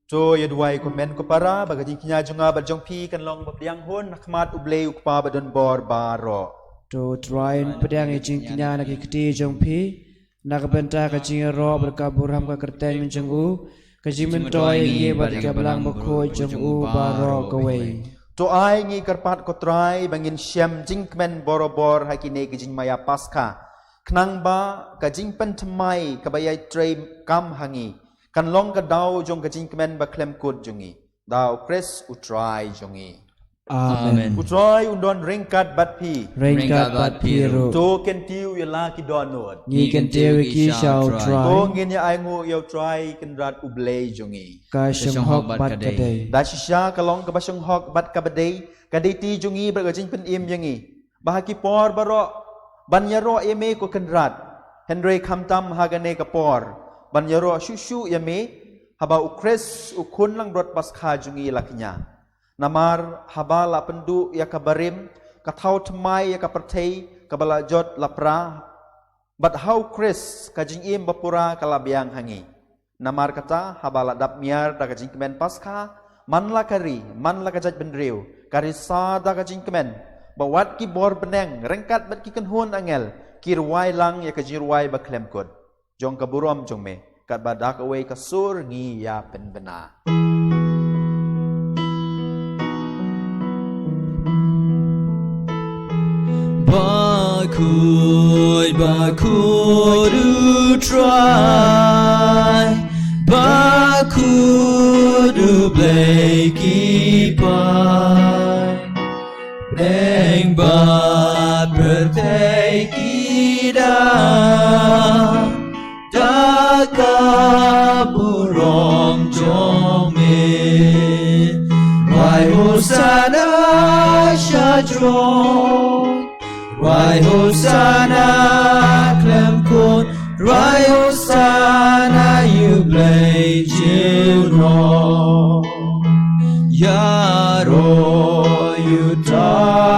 To ïa duwai kumne ko para, ba ka jingkñia jong nga bad jong phi kan long ba pdiang hun ha khmat U Blei U Kpa badonbor baroh. To Trai, pdiang ïa ka jingkñia na ki kti jong phi, na ka bynta ka jingïaroh bad ka burom ka kyrteng jong u, ka jingmyntoi ïa ngi bad ïa ka balang bakhuid jong u baroh kawei. To ai ngi kyrpad ko Trai ba ngin shem jingkmen borabor ha kine ki jingmaïa Paskha, khnang ba ka jingpynthymmai kaba ïai trei kam ha ngi kan long ka daw jong ka jingkmen bakhlem kut jong ngi, da U Khrist U Trai jong ngi. Amen. U Trai un don ryngkat bad phi. Ryngkat bad phi ruh. To kyntiew ïa la ki dohnud. Ngi kyntiew ïa ki sha U Trai. To ngin ïa ainguh ïa U Trai Kynrad U Blei jong ngi. Ka shong hok bad ka dei. Da shisha ka long kaba shong hok bad kaba dei, ka dei ti jong ngi bad ka jingpynim ïa ngi ba ha ki por baroh ban ïaroh ïa me ko Kynrad. Hynrei khamtam ha kane ka por ban ïaroh shuh shuh ïa me, haba U Khrist U Khun langbrot Paskha jong ngi la kñia. Namar haba la pynduh ïa ka barim, ka thaw thymmai ïa ka pyrthei kaba la jot la pra, bad ha U Khrist ka jingim bapura ka la biang ha ngi. Namar kata, haba la dap miar da ka jingkmen Paskha, man la ka ri, man la ka jaitbynriew, ka risa da ka jingkmen, ba wat ki bor bneng ryngkat bad ki kynhun angel ki rwai lang ïa ka jingrwai bakhlem kut jong ka burom jong me, katba da kawei ka sur ngi ïa pynbna. Bakhuid, bakhuid U Trai, bakhuid U Blei ki paid. Bneng bad pyrthei ki dap da ka burom jong me. Rwai Hosanna sha jrong, rwai Hosanna khlem kut, rwai Hosanna ïa U Blei jong ngi. Ïaroh ïa uta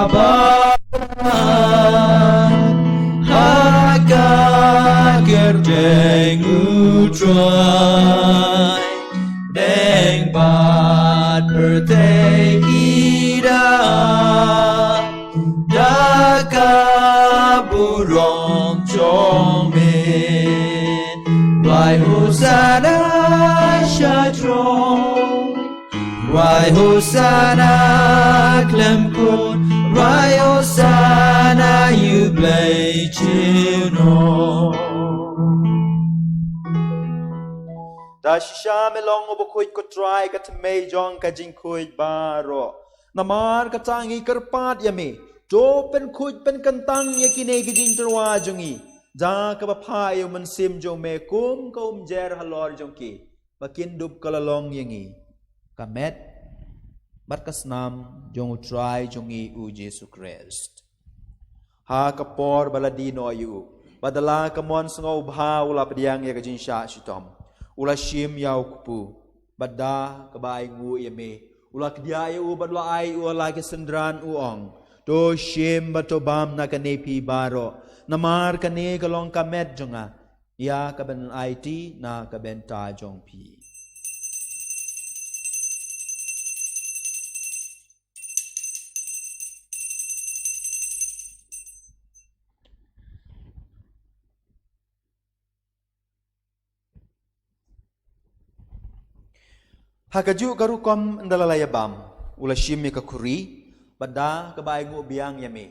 uba ha ka Jeng U Trai, deng bad pyrthei ki da, da ka burom jong me. Rai Hosanna sha jrong. Rai Hosanna khlem kut, rai Hosanna ïa U Blei jong ngi. Da shisha me long uba khuid ko Trai, ka thymmei jong ka jingkhuid baroh. Namar kata ngi kyrpad ïa me, to pynkhuid pynkyntang ïa kine ki jingtyrwa jong ngi, da kaba phah ïa U Mynsiem jong me kum ka umjer halor jong ki, ba kin dup ka la long ïa ngi ka met bad ka snam jong U Trai jong ngi U Jisu Khrist. Ha ka por ba la die noh ïa u, bad da la ka mon sngewbha u la pdiang ïa ka jingshah shitom, u la shim ïa u kpu, bad da kaba ainguh ïa me, u la kdiah ïa u bad u la ai ïa u ha la ki synran, u ong: To shim bad to bam na kane phi baroh, namar kane ka long ka met jong nga, ïa kaban aiti na ka bynta jong phi. Ha kajuh ka rukom ynda la ïa bam, u la shim ïa ka khuri, bad da kaba ainguh biang ïa me,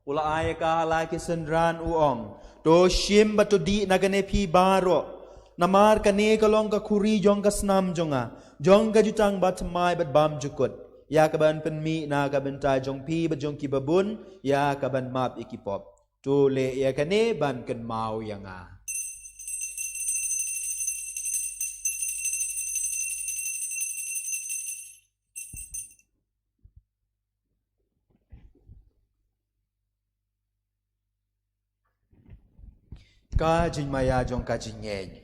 u la ai ïa ka ha la ki synran, u ong: To shim bad to dih na kane phi baroh, namar kane ka long ka khuri jong ka snam jong nga, jong ka jutang bathymmai bad bymjukut, ïa kaban pynmih na ka bynta jong phi bad jong kiba bun, ïa kaban map ïa ki pop. To leh ïa kane ban kynmaw ïa nga. Ka jingmaïa jong ka jingngeit.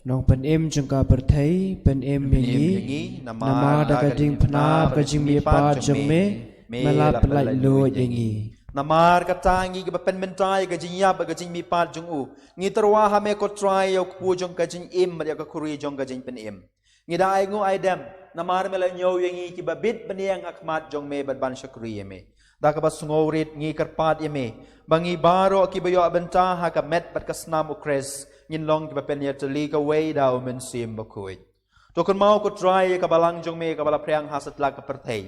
Nongpynim jong ka pyrthei, pynim ïa ngi, namar da ka jingpynap ka jingmihpat jong me, me la pynlait luid ïa ngi. Namar kata ngi kiba pynmynta ïa ka jingïap bad ka jingmihpat jong u, ngi tyrwa ha me ko Trai ïa u kpu jong ka jingim bad ïa ka khuri jong ka jingpynim. Ngi da ainguh aidem namar me la ñiew ïa ngi kiba bit bniang ha khmat jong me bad ban shakri ïa me. Da kaba sngewrit ngi kyrpad ïa me ba ngi baroh kiba ïoh bynta ha ka met bad ka snam U Khrist ngin long kiba pynïatylli kawei da U Mynsiem Bakhuid. To kynmaw ko Trai ïa ka balang jong me kaba la phriang ha satlak ka pyrthei,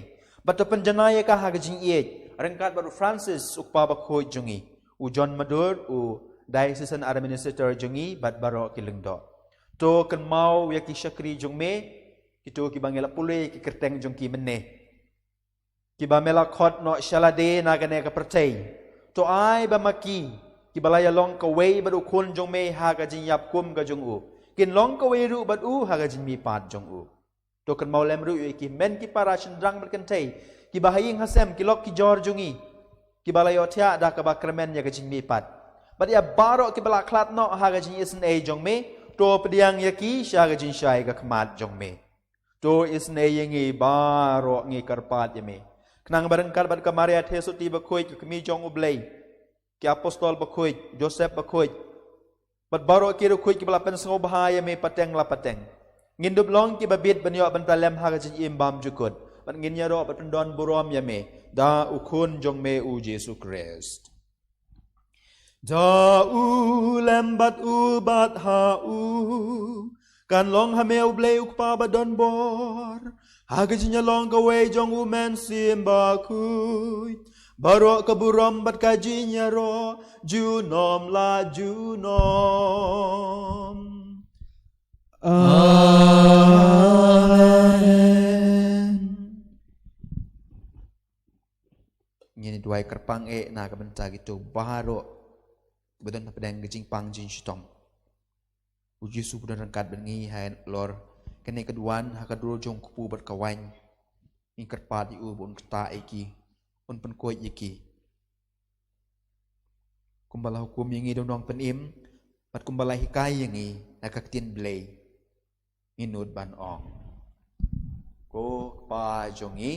bad to pynjanai ïa ka ha ka jingïeit ryngkat bad u Francis u Kpa Bakhuid jong ngi, u John Madur u Diocesan Administrator jong ngi bad baroh ki lyngdoh. To kynmaw ïa ki shakri jong me, kito kiba ngi la pule ïa ki kyrteng jong ki mynne, kiba me la khot noh sha lade na kane ka pyrthei. To ai ba ma ki, kiba la ïa long kawei bad u Khun jong me ha ka jingïap kum ka jong u, kin long kawei ruh bad u ha ka jingmihpat jong u. To kynmaw lem ruh ïa ki hynmen ki para shynrang bad kynthei kiba ha ïing ha sem, ki lok ki jor jong ngi, kiba la ïohthiah da kaba kyrmen ïa ka jingmihpat, bad ïa baroh kiba la khlad noh ha ka jingisynei jong me. To pdiang ïa ki sha ka jingshai ka khmat jong me. To isynei ïa ngi baroh, ngi kyrpad ïa me, khnang ba ryngkat bad ka Maria Theisotti Bakhuid, ka Kmie jong U Blei, ki Apostol Bakhuid, Joseph Bakhuid, bad baroh ki riewkhuid kiba la pynsngewbha ïa me pateng la pateng, ngin dup long kiba bit ban ïoh bynta lem ha ka jingim bymjukut, bad ngin ïaroh bad pyndon burom ïa me da u Khun jong me u Jisu Khrist. Da u lem bad u bad ha u, kan long ha me U Blei U Kpa ba don bor, ha ka jingïalong kawei jong U Mynsiem Bakhuid, baroh ka burom bad ka jingïaroh junom la junom. Amen. Ngin ïa duwai kyrpang eh na ka bynta kito baroh ba don hapdeng ka jingpang jingshitom. U Jisu ba don ryngkat bad ngi halor kane ka duwan ha ka dur jong u kpu bad ka waiñ. Ngi kyrpad ïa u ba un ktah ïa ki, un pynkhuid ïa ki, kumba la hukum ïa ngi da u nongpynim, bad kumba la hikai ïa ngi na ka ktien Blei. Ngi nud ban ong: Ko Kpa jong ngi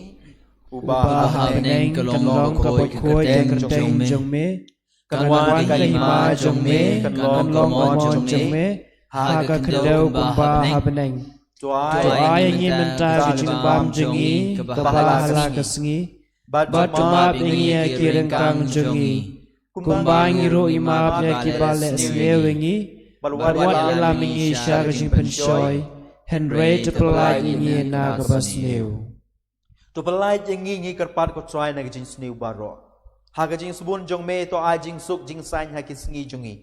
uba ha bneng, ka long bakhuid ka kyrteng jong me. Kan wan ka hima jong me, kan long ka mon jong me ha ka khyndew kumba ha bneng. To ai ïa ngi mynta ka jingbam jong ngi kaba ha la ka sngi, bad to map ïa ngi ïa ki ryngkang jong ngi, kumba ngi ruh ngi map ïa kiba leh sniew ïa ngi, bad wat ïalam ïa ngi sha ka jingpynshoi, hynrei to pyllait ïa ngi na kaba sniew. To pyllait ïa ngi, ngi kyrpad ko Trai, na ka jingsniew baroh. Ha ka jingsbun jong me to ai jingsuk jingsaiñ ha ki sngi jong ngi,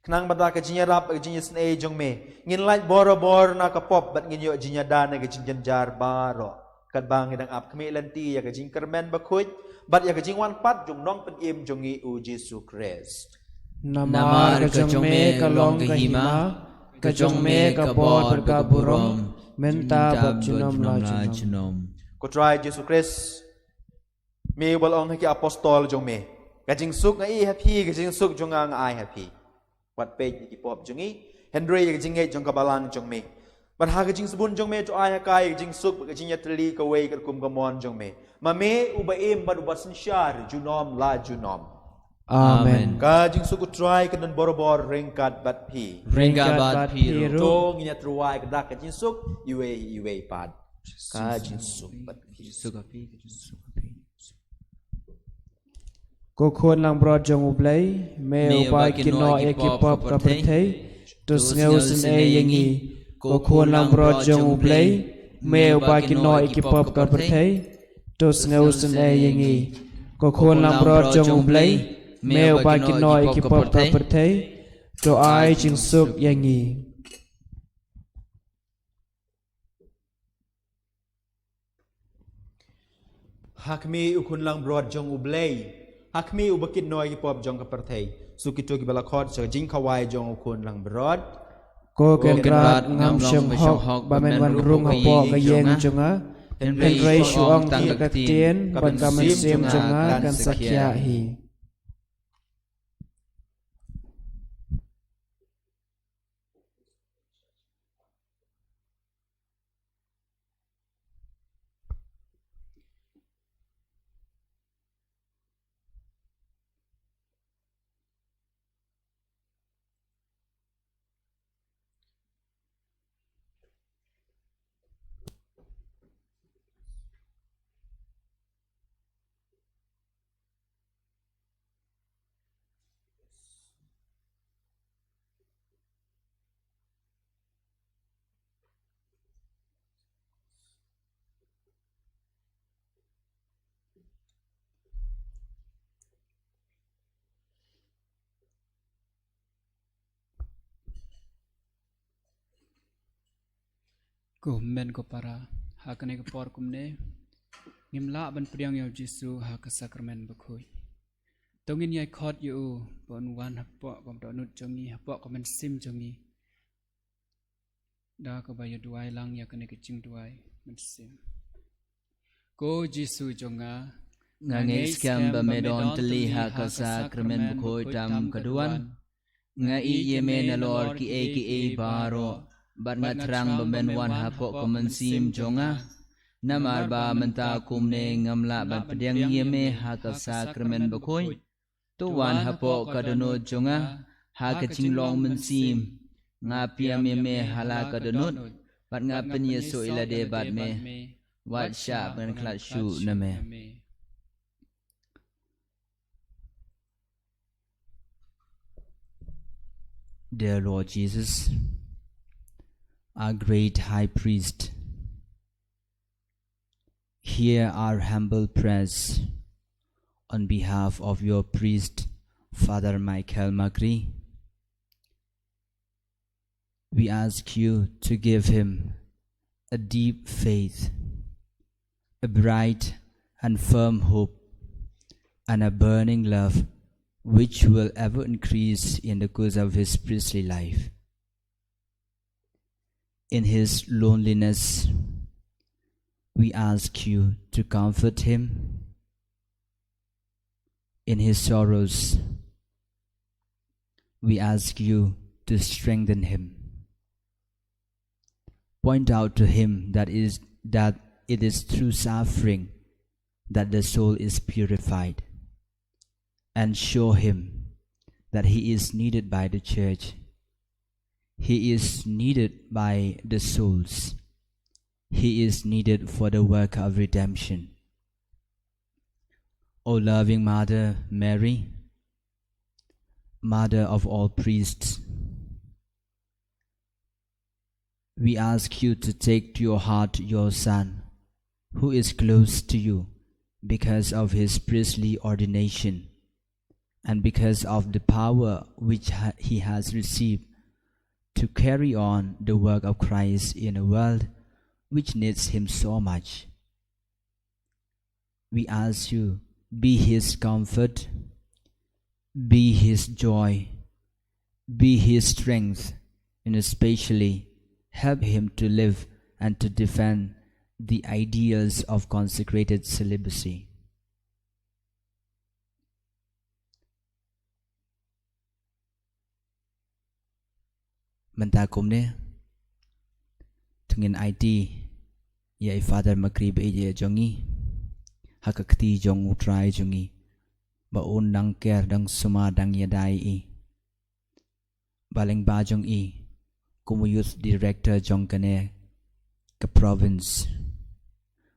khnang ba da ka jingïarap, ka jingisynei jong me, ngin lait borabor na ka pop bad ngin ïoh jingïada na ka jingjynjar baroh, katba ngi dang ap khmih lynti ïa ka jingkyrmen bakhuid bad ïa ka jingwan pat jong u Nongpynim jong ngi, u Jisu Khrist. Namar ka jong me ka long ka hima, ka jong me ka bor bad ka burom, mynta bad junom la junom. Ko Trai Jisu Khrist, me uba la ong ha ki apostol jong me, ka jingsuk nga ai ha phi, ka jingsuk jong nga nga ai ha phi. Wat peit ïa ki pop jong ngi, hynrei ïa ka jingngeit jong ka balang jong me. Bad ha ka jingsbun jong me to ai ha ka ïa ka jingsuk bad ka jingïatylli kawei katkum ka mon jong me, ma me uba im bad uba synshar junom la junom. Amen. Ka jingsuk u Trai kan don borabor ryngkat bad phi. Ryngkat bad phi ruh. To ngin ïa tyrwa ïa ka dak ka jingsuk iwei iwei pat. Ka jingsuk bad phi. Jingsuk bad phi, ka jingsuk bad phi. Ko khun langbrot jong U Blei, me uba kynnoh ïa ki pop ka pyrthei, to sngewsynei ïa ngi. Ko khun langbrot jong U Blei, me uba kynnoh ïa ki pop ka pyrthei, to sngewsynei ïa ngi. Ko khun langbrot jong U Blei, me uba kynnoh ïa ki pop ka pyrthei, to ai jingsuk ïa ngi. Ha khmih u khun langbrot jong U Blei, ha khmih uba kynnoh ïa ki pop jong ka pyrthei. Suk kito kiba la khot sha ka jingkhawai jong u khun langbrot. Ko Kynrad, ngam shong hok ba men wan rung hapoh ka ïing jong nga, hynrei shu ong tang ka ktien bad ka mynsiem jong nga kan sa khiah hi. Ko hynmen ko para, ha kane ka por kumne, ngim lah ban pdiang ïa U Jisu ha ka sakramen bakhuid. To ngin ïai khot ïa u ba un wan hapoh ka dohnud jong ngi, hapoh ka mynsiem jong ngi, da kaba ïa duwai lang ïa kane ka jingduwai mynsiem. Ko Jisu jong nga, nga ngeit skhem ba me don tylli ha ka sakramen bakhuid tam ka duwan. Nga ïeit ïa me nalor kiei kiei baroh, bad nga thrang ba men wan hapoh ka mynsiem jong nga. Namar ba mynta kumne ngam lah ban pdiang ïa me ha ka sakramen bakhuid. To wan hapoh ka dohnud jong nga ha ka jinglong mynsiem. Nga pdiang ïa me ha la ka dohnud, bad nga pynïasoh ïa lade bad me. Wat shah ban khlad shuh na me. Dear Lord Jesus, our great high priest, hear our humble prayers on behalf of your priest, Father Michael Makri. We ask you to give him a deep faith, a bright and firm hope, and a burning love which will ever increase in the course of his priestly life. In his loneliness, we ask you to comfort him. In his sorrows, we ask you to strengthen him. Point out to him that is, that it is through suffering that the soul is purified, and show him that he is needed by the church. He is needed by the souls. He is needed for the work of redemption. O loving Mother Mary, Mother of all priests, we ask you to take to your heart your son, who is close to you because of his priestly ordination and because of the power which ha- he has received to carry on the work of Christ in a world which needs him so much. We ask you, be his comfort, be his joy, be his strength, and especially help him to live and to defend the ideals of consecrated celibacy. Mynta kumne, to ngin aiti ïa i Father Makri ba ïeit jong ngi ha ka kti jong U Trai jong ngi, ba un dang ker, dang sumar, dang ïada ïa i, ba lyngba jong i kum u youth director jong kane ka province,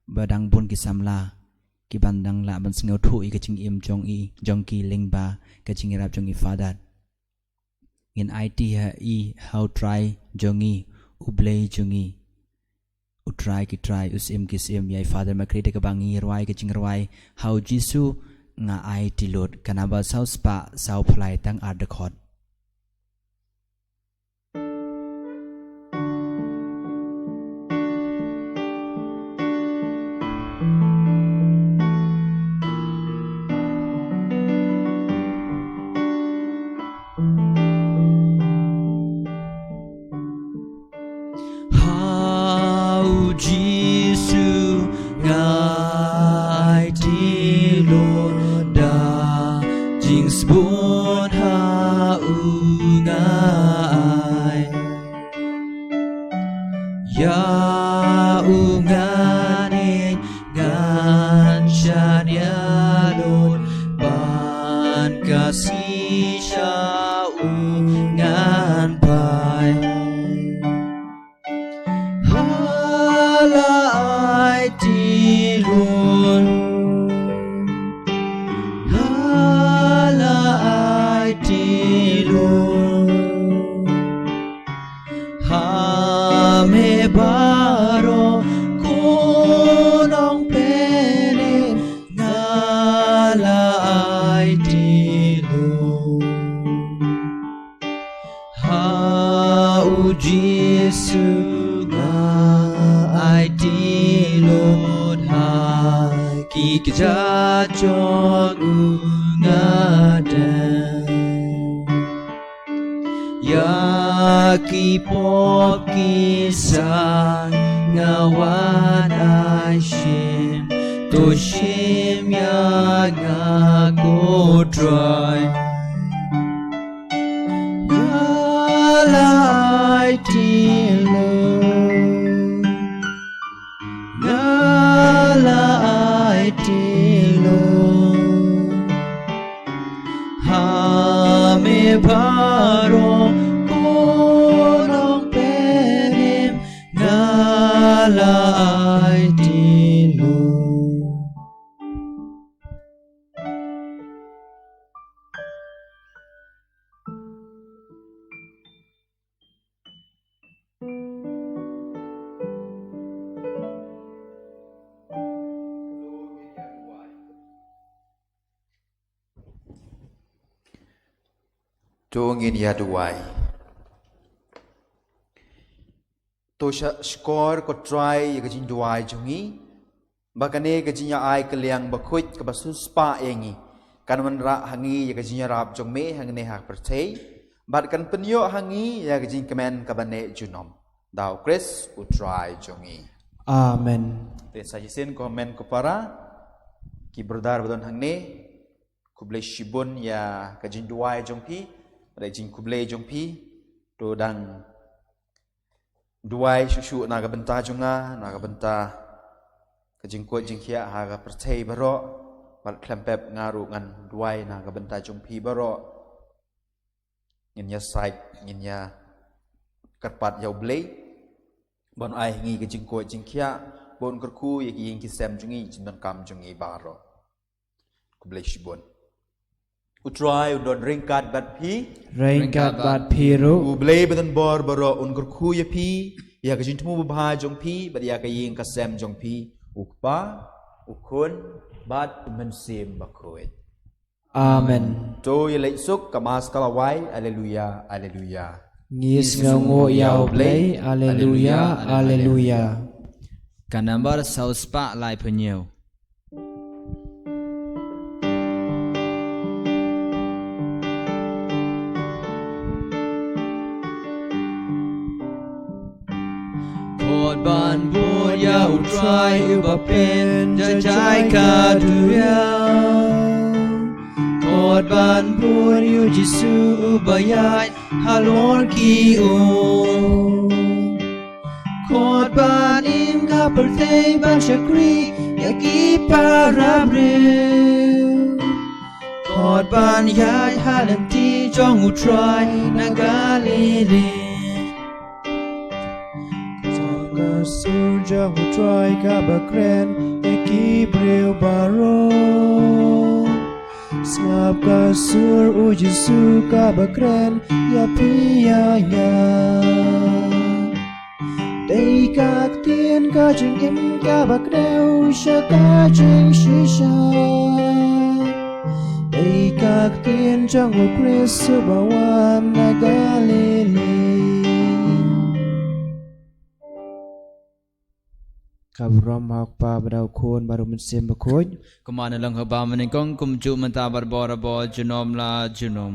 ba dang bun ki samla ki ban dang lah ban sngewthuh ïa ka jingim jong i, jong ki lyngba ka jingïarap jong i Father. Ngin aiti ha i, ha U Trai jong i, U Blei jong i, U Trai ki trai, U Syiem ki syiem, ïa i Father Makri da kaba ngi rwai ka jingrwai Ha U Jisu Nga Aiti Lut, ka naba saw spah saw phew lai tang ar dkhot. Ha U Jisu nga aiti lut, da jingsbun ha U nga ai. Ïa U ngan ïeit, ngan shaniah lut, ban khasi sha U ngan phai. Ha la aiti lut, ha la aiti lut. Ha me baroh ko nongpynim, nga la aiti lut. Ha U Jisu nga aiti lut, ha ki kjat jong U nga dei. Ïa ki pop ki sah nga wan aishim, to shim ïa nga ko Trai. Nga la aiti lut, nga la aiti lut. Ha me baroh ko nongpynim, nga la aiti lut. To ngin ïa duwai. To sha-, shukor ko Trai ïa ka jingduwai jong ngi, ba kane ka jingïa-ai kylliang bakhuid kaba sngewspah ïa ngi kan wanrah ha ngi ïa ka jingïarap jong me hangne ha ka pyrthei, bad kan pynïoh ha ngi ïa ka jingkmen kaba neh junom. Da U Khrist U Trai jong ngi. Amen. Te sa shisien ko hynmen ko para, ki brother ba don hangne, khublei shibun ïa ka jingduwai jong phi, bad ïa ka jingkhublei jong phi. To dang duwai shuh shuh na ka bynta jong nga, na ka bynta ka jingkoit jingkhiah ha ka pyrthei baroh, bad khlem pep nga ruh ngan duwai na ka bynta jong phi baroh. Ngin ïa sait, ngin ïa kyrpad ïa U Blei ban ai ngi ka jingkoit jingkhiah, ban kyrkhu ïa ki ïing ki sem jong ngi, jingdonkam jong ngi baroh. Khublei shibun. U Trai un don ryngkat bad phi. Ryngkat bad phi ruh. U Blei badonbor baroh un kyrkhu ïa phi, ïa ka jingthmu babha jong phi bad ïa ka ïing ka sem jong phi. U Kpa, U Khun bad U Mynsiem Bakhuid. Amen. To ïa leit suk, ka Mass ka la wai. Alleluia, alleluia. Ngi sngewnguh ïa U Blei. Alleluia, alleluia. Ka nambar saw spah laiphew hynñiew. Khot ban bud ïa U Trai uba pynjah jai ka duriaw. Khot ban bud ïa U Jisu uba ïaid halor ki um. Khot ban im ka pyrthei ban shakri ïa ki para briew. Khot ban ïaid ha lynti jong U Trai na Galili. Khot ka sur jong U Trai kaba kren ïa ki briew baroh. Sngap ka sur U Jisu kaba kren ïa phi ïa nga. Dei ka ktien ka jingim kaba kdew sha ka jingshisha. Dei ka ktien jong U Khrist uba wan na Galili. Ka burom ha U Kpa bad ha U Khun bad U Mynsiem Bakhuid. Kumba na long haba mynnyngkong, kumjuh mynta bad barabor, junom la junom.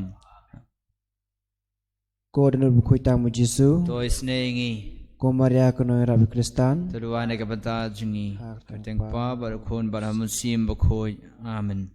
Ko Dohnud Bakhuid Tam U Jisu. To isynei ïa ngi. Ko Maria ka nongïarap Khristan. To duwai na ka bynta jong ngi. Ha ka kyrteng U Kpa bad U Khun bad U Mynsiem Bakhuid. Amen.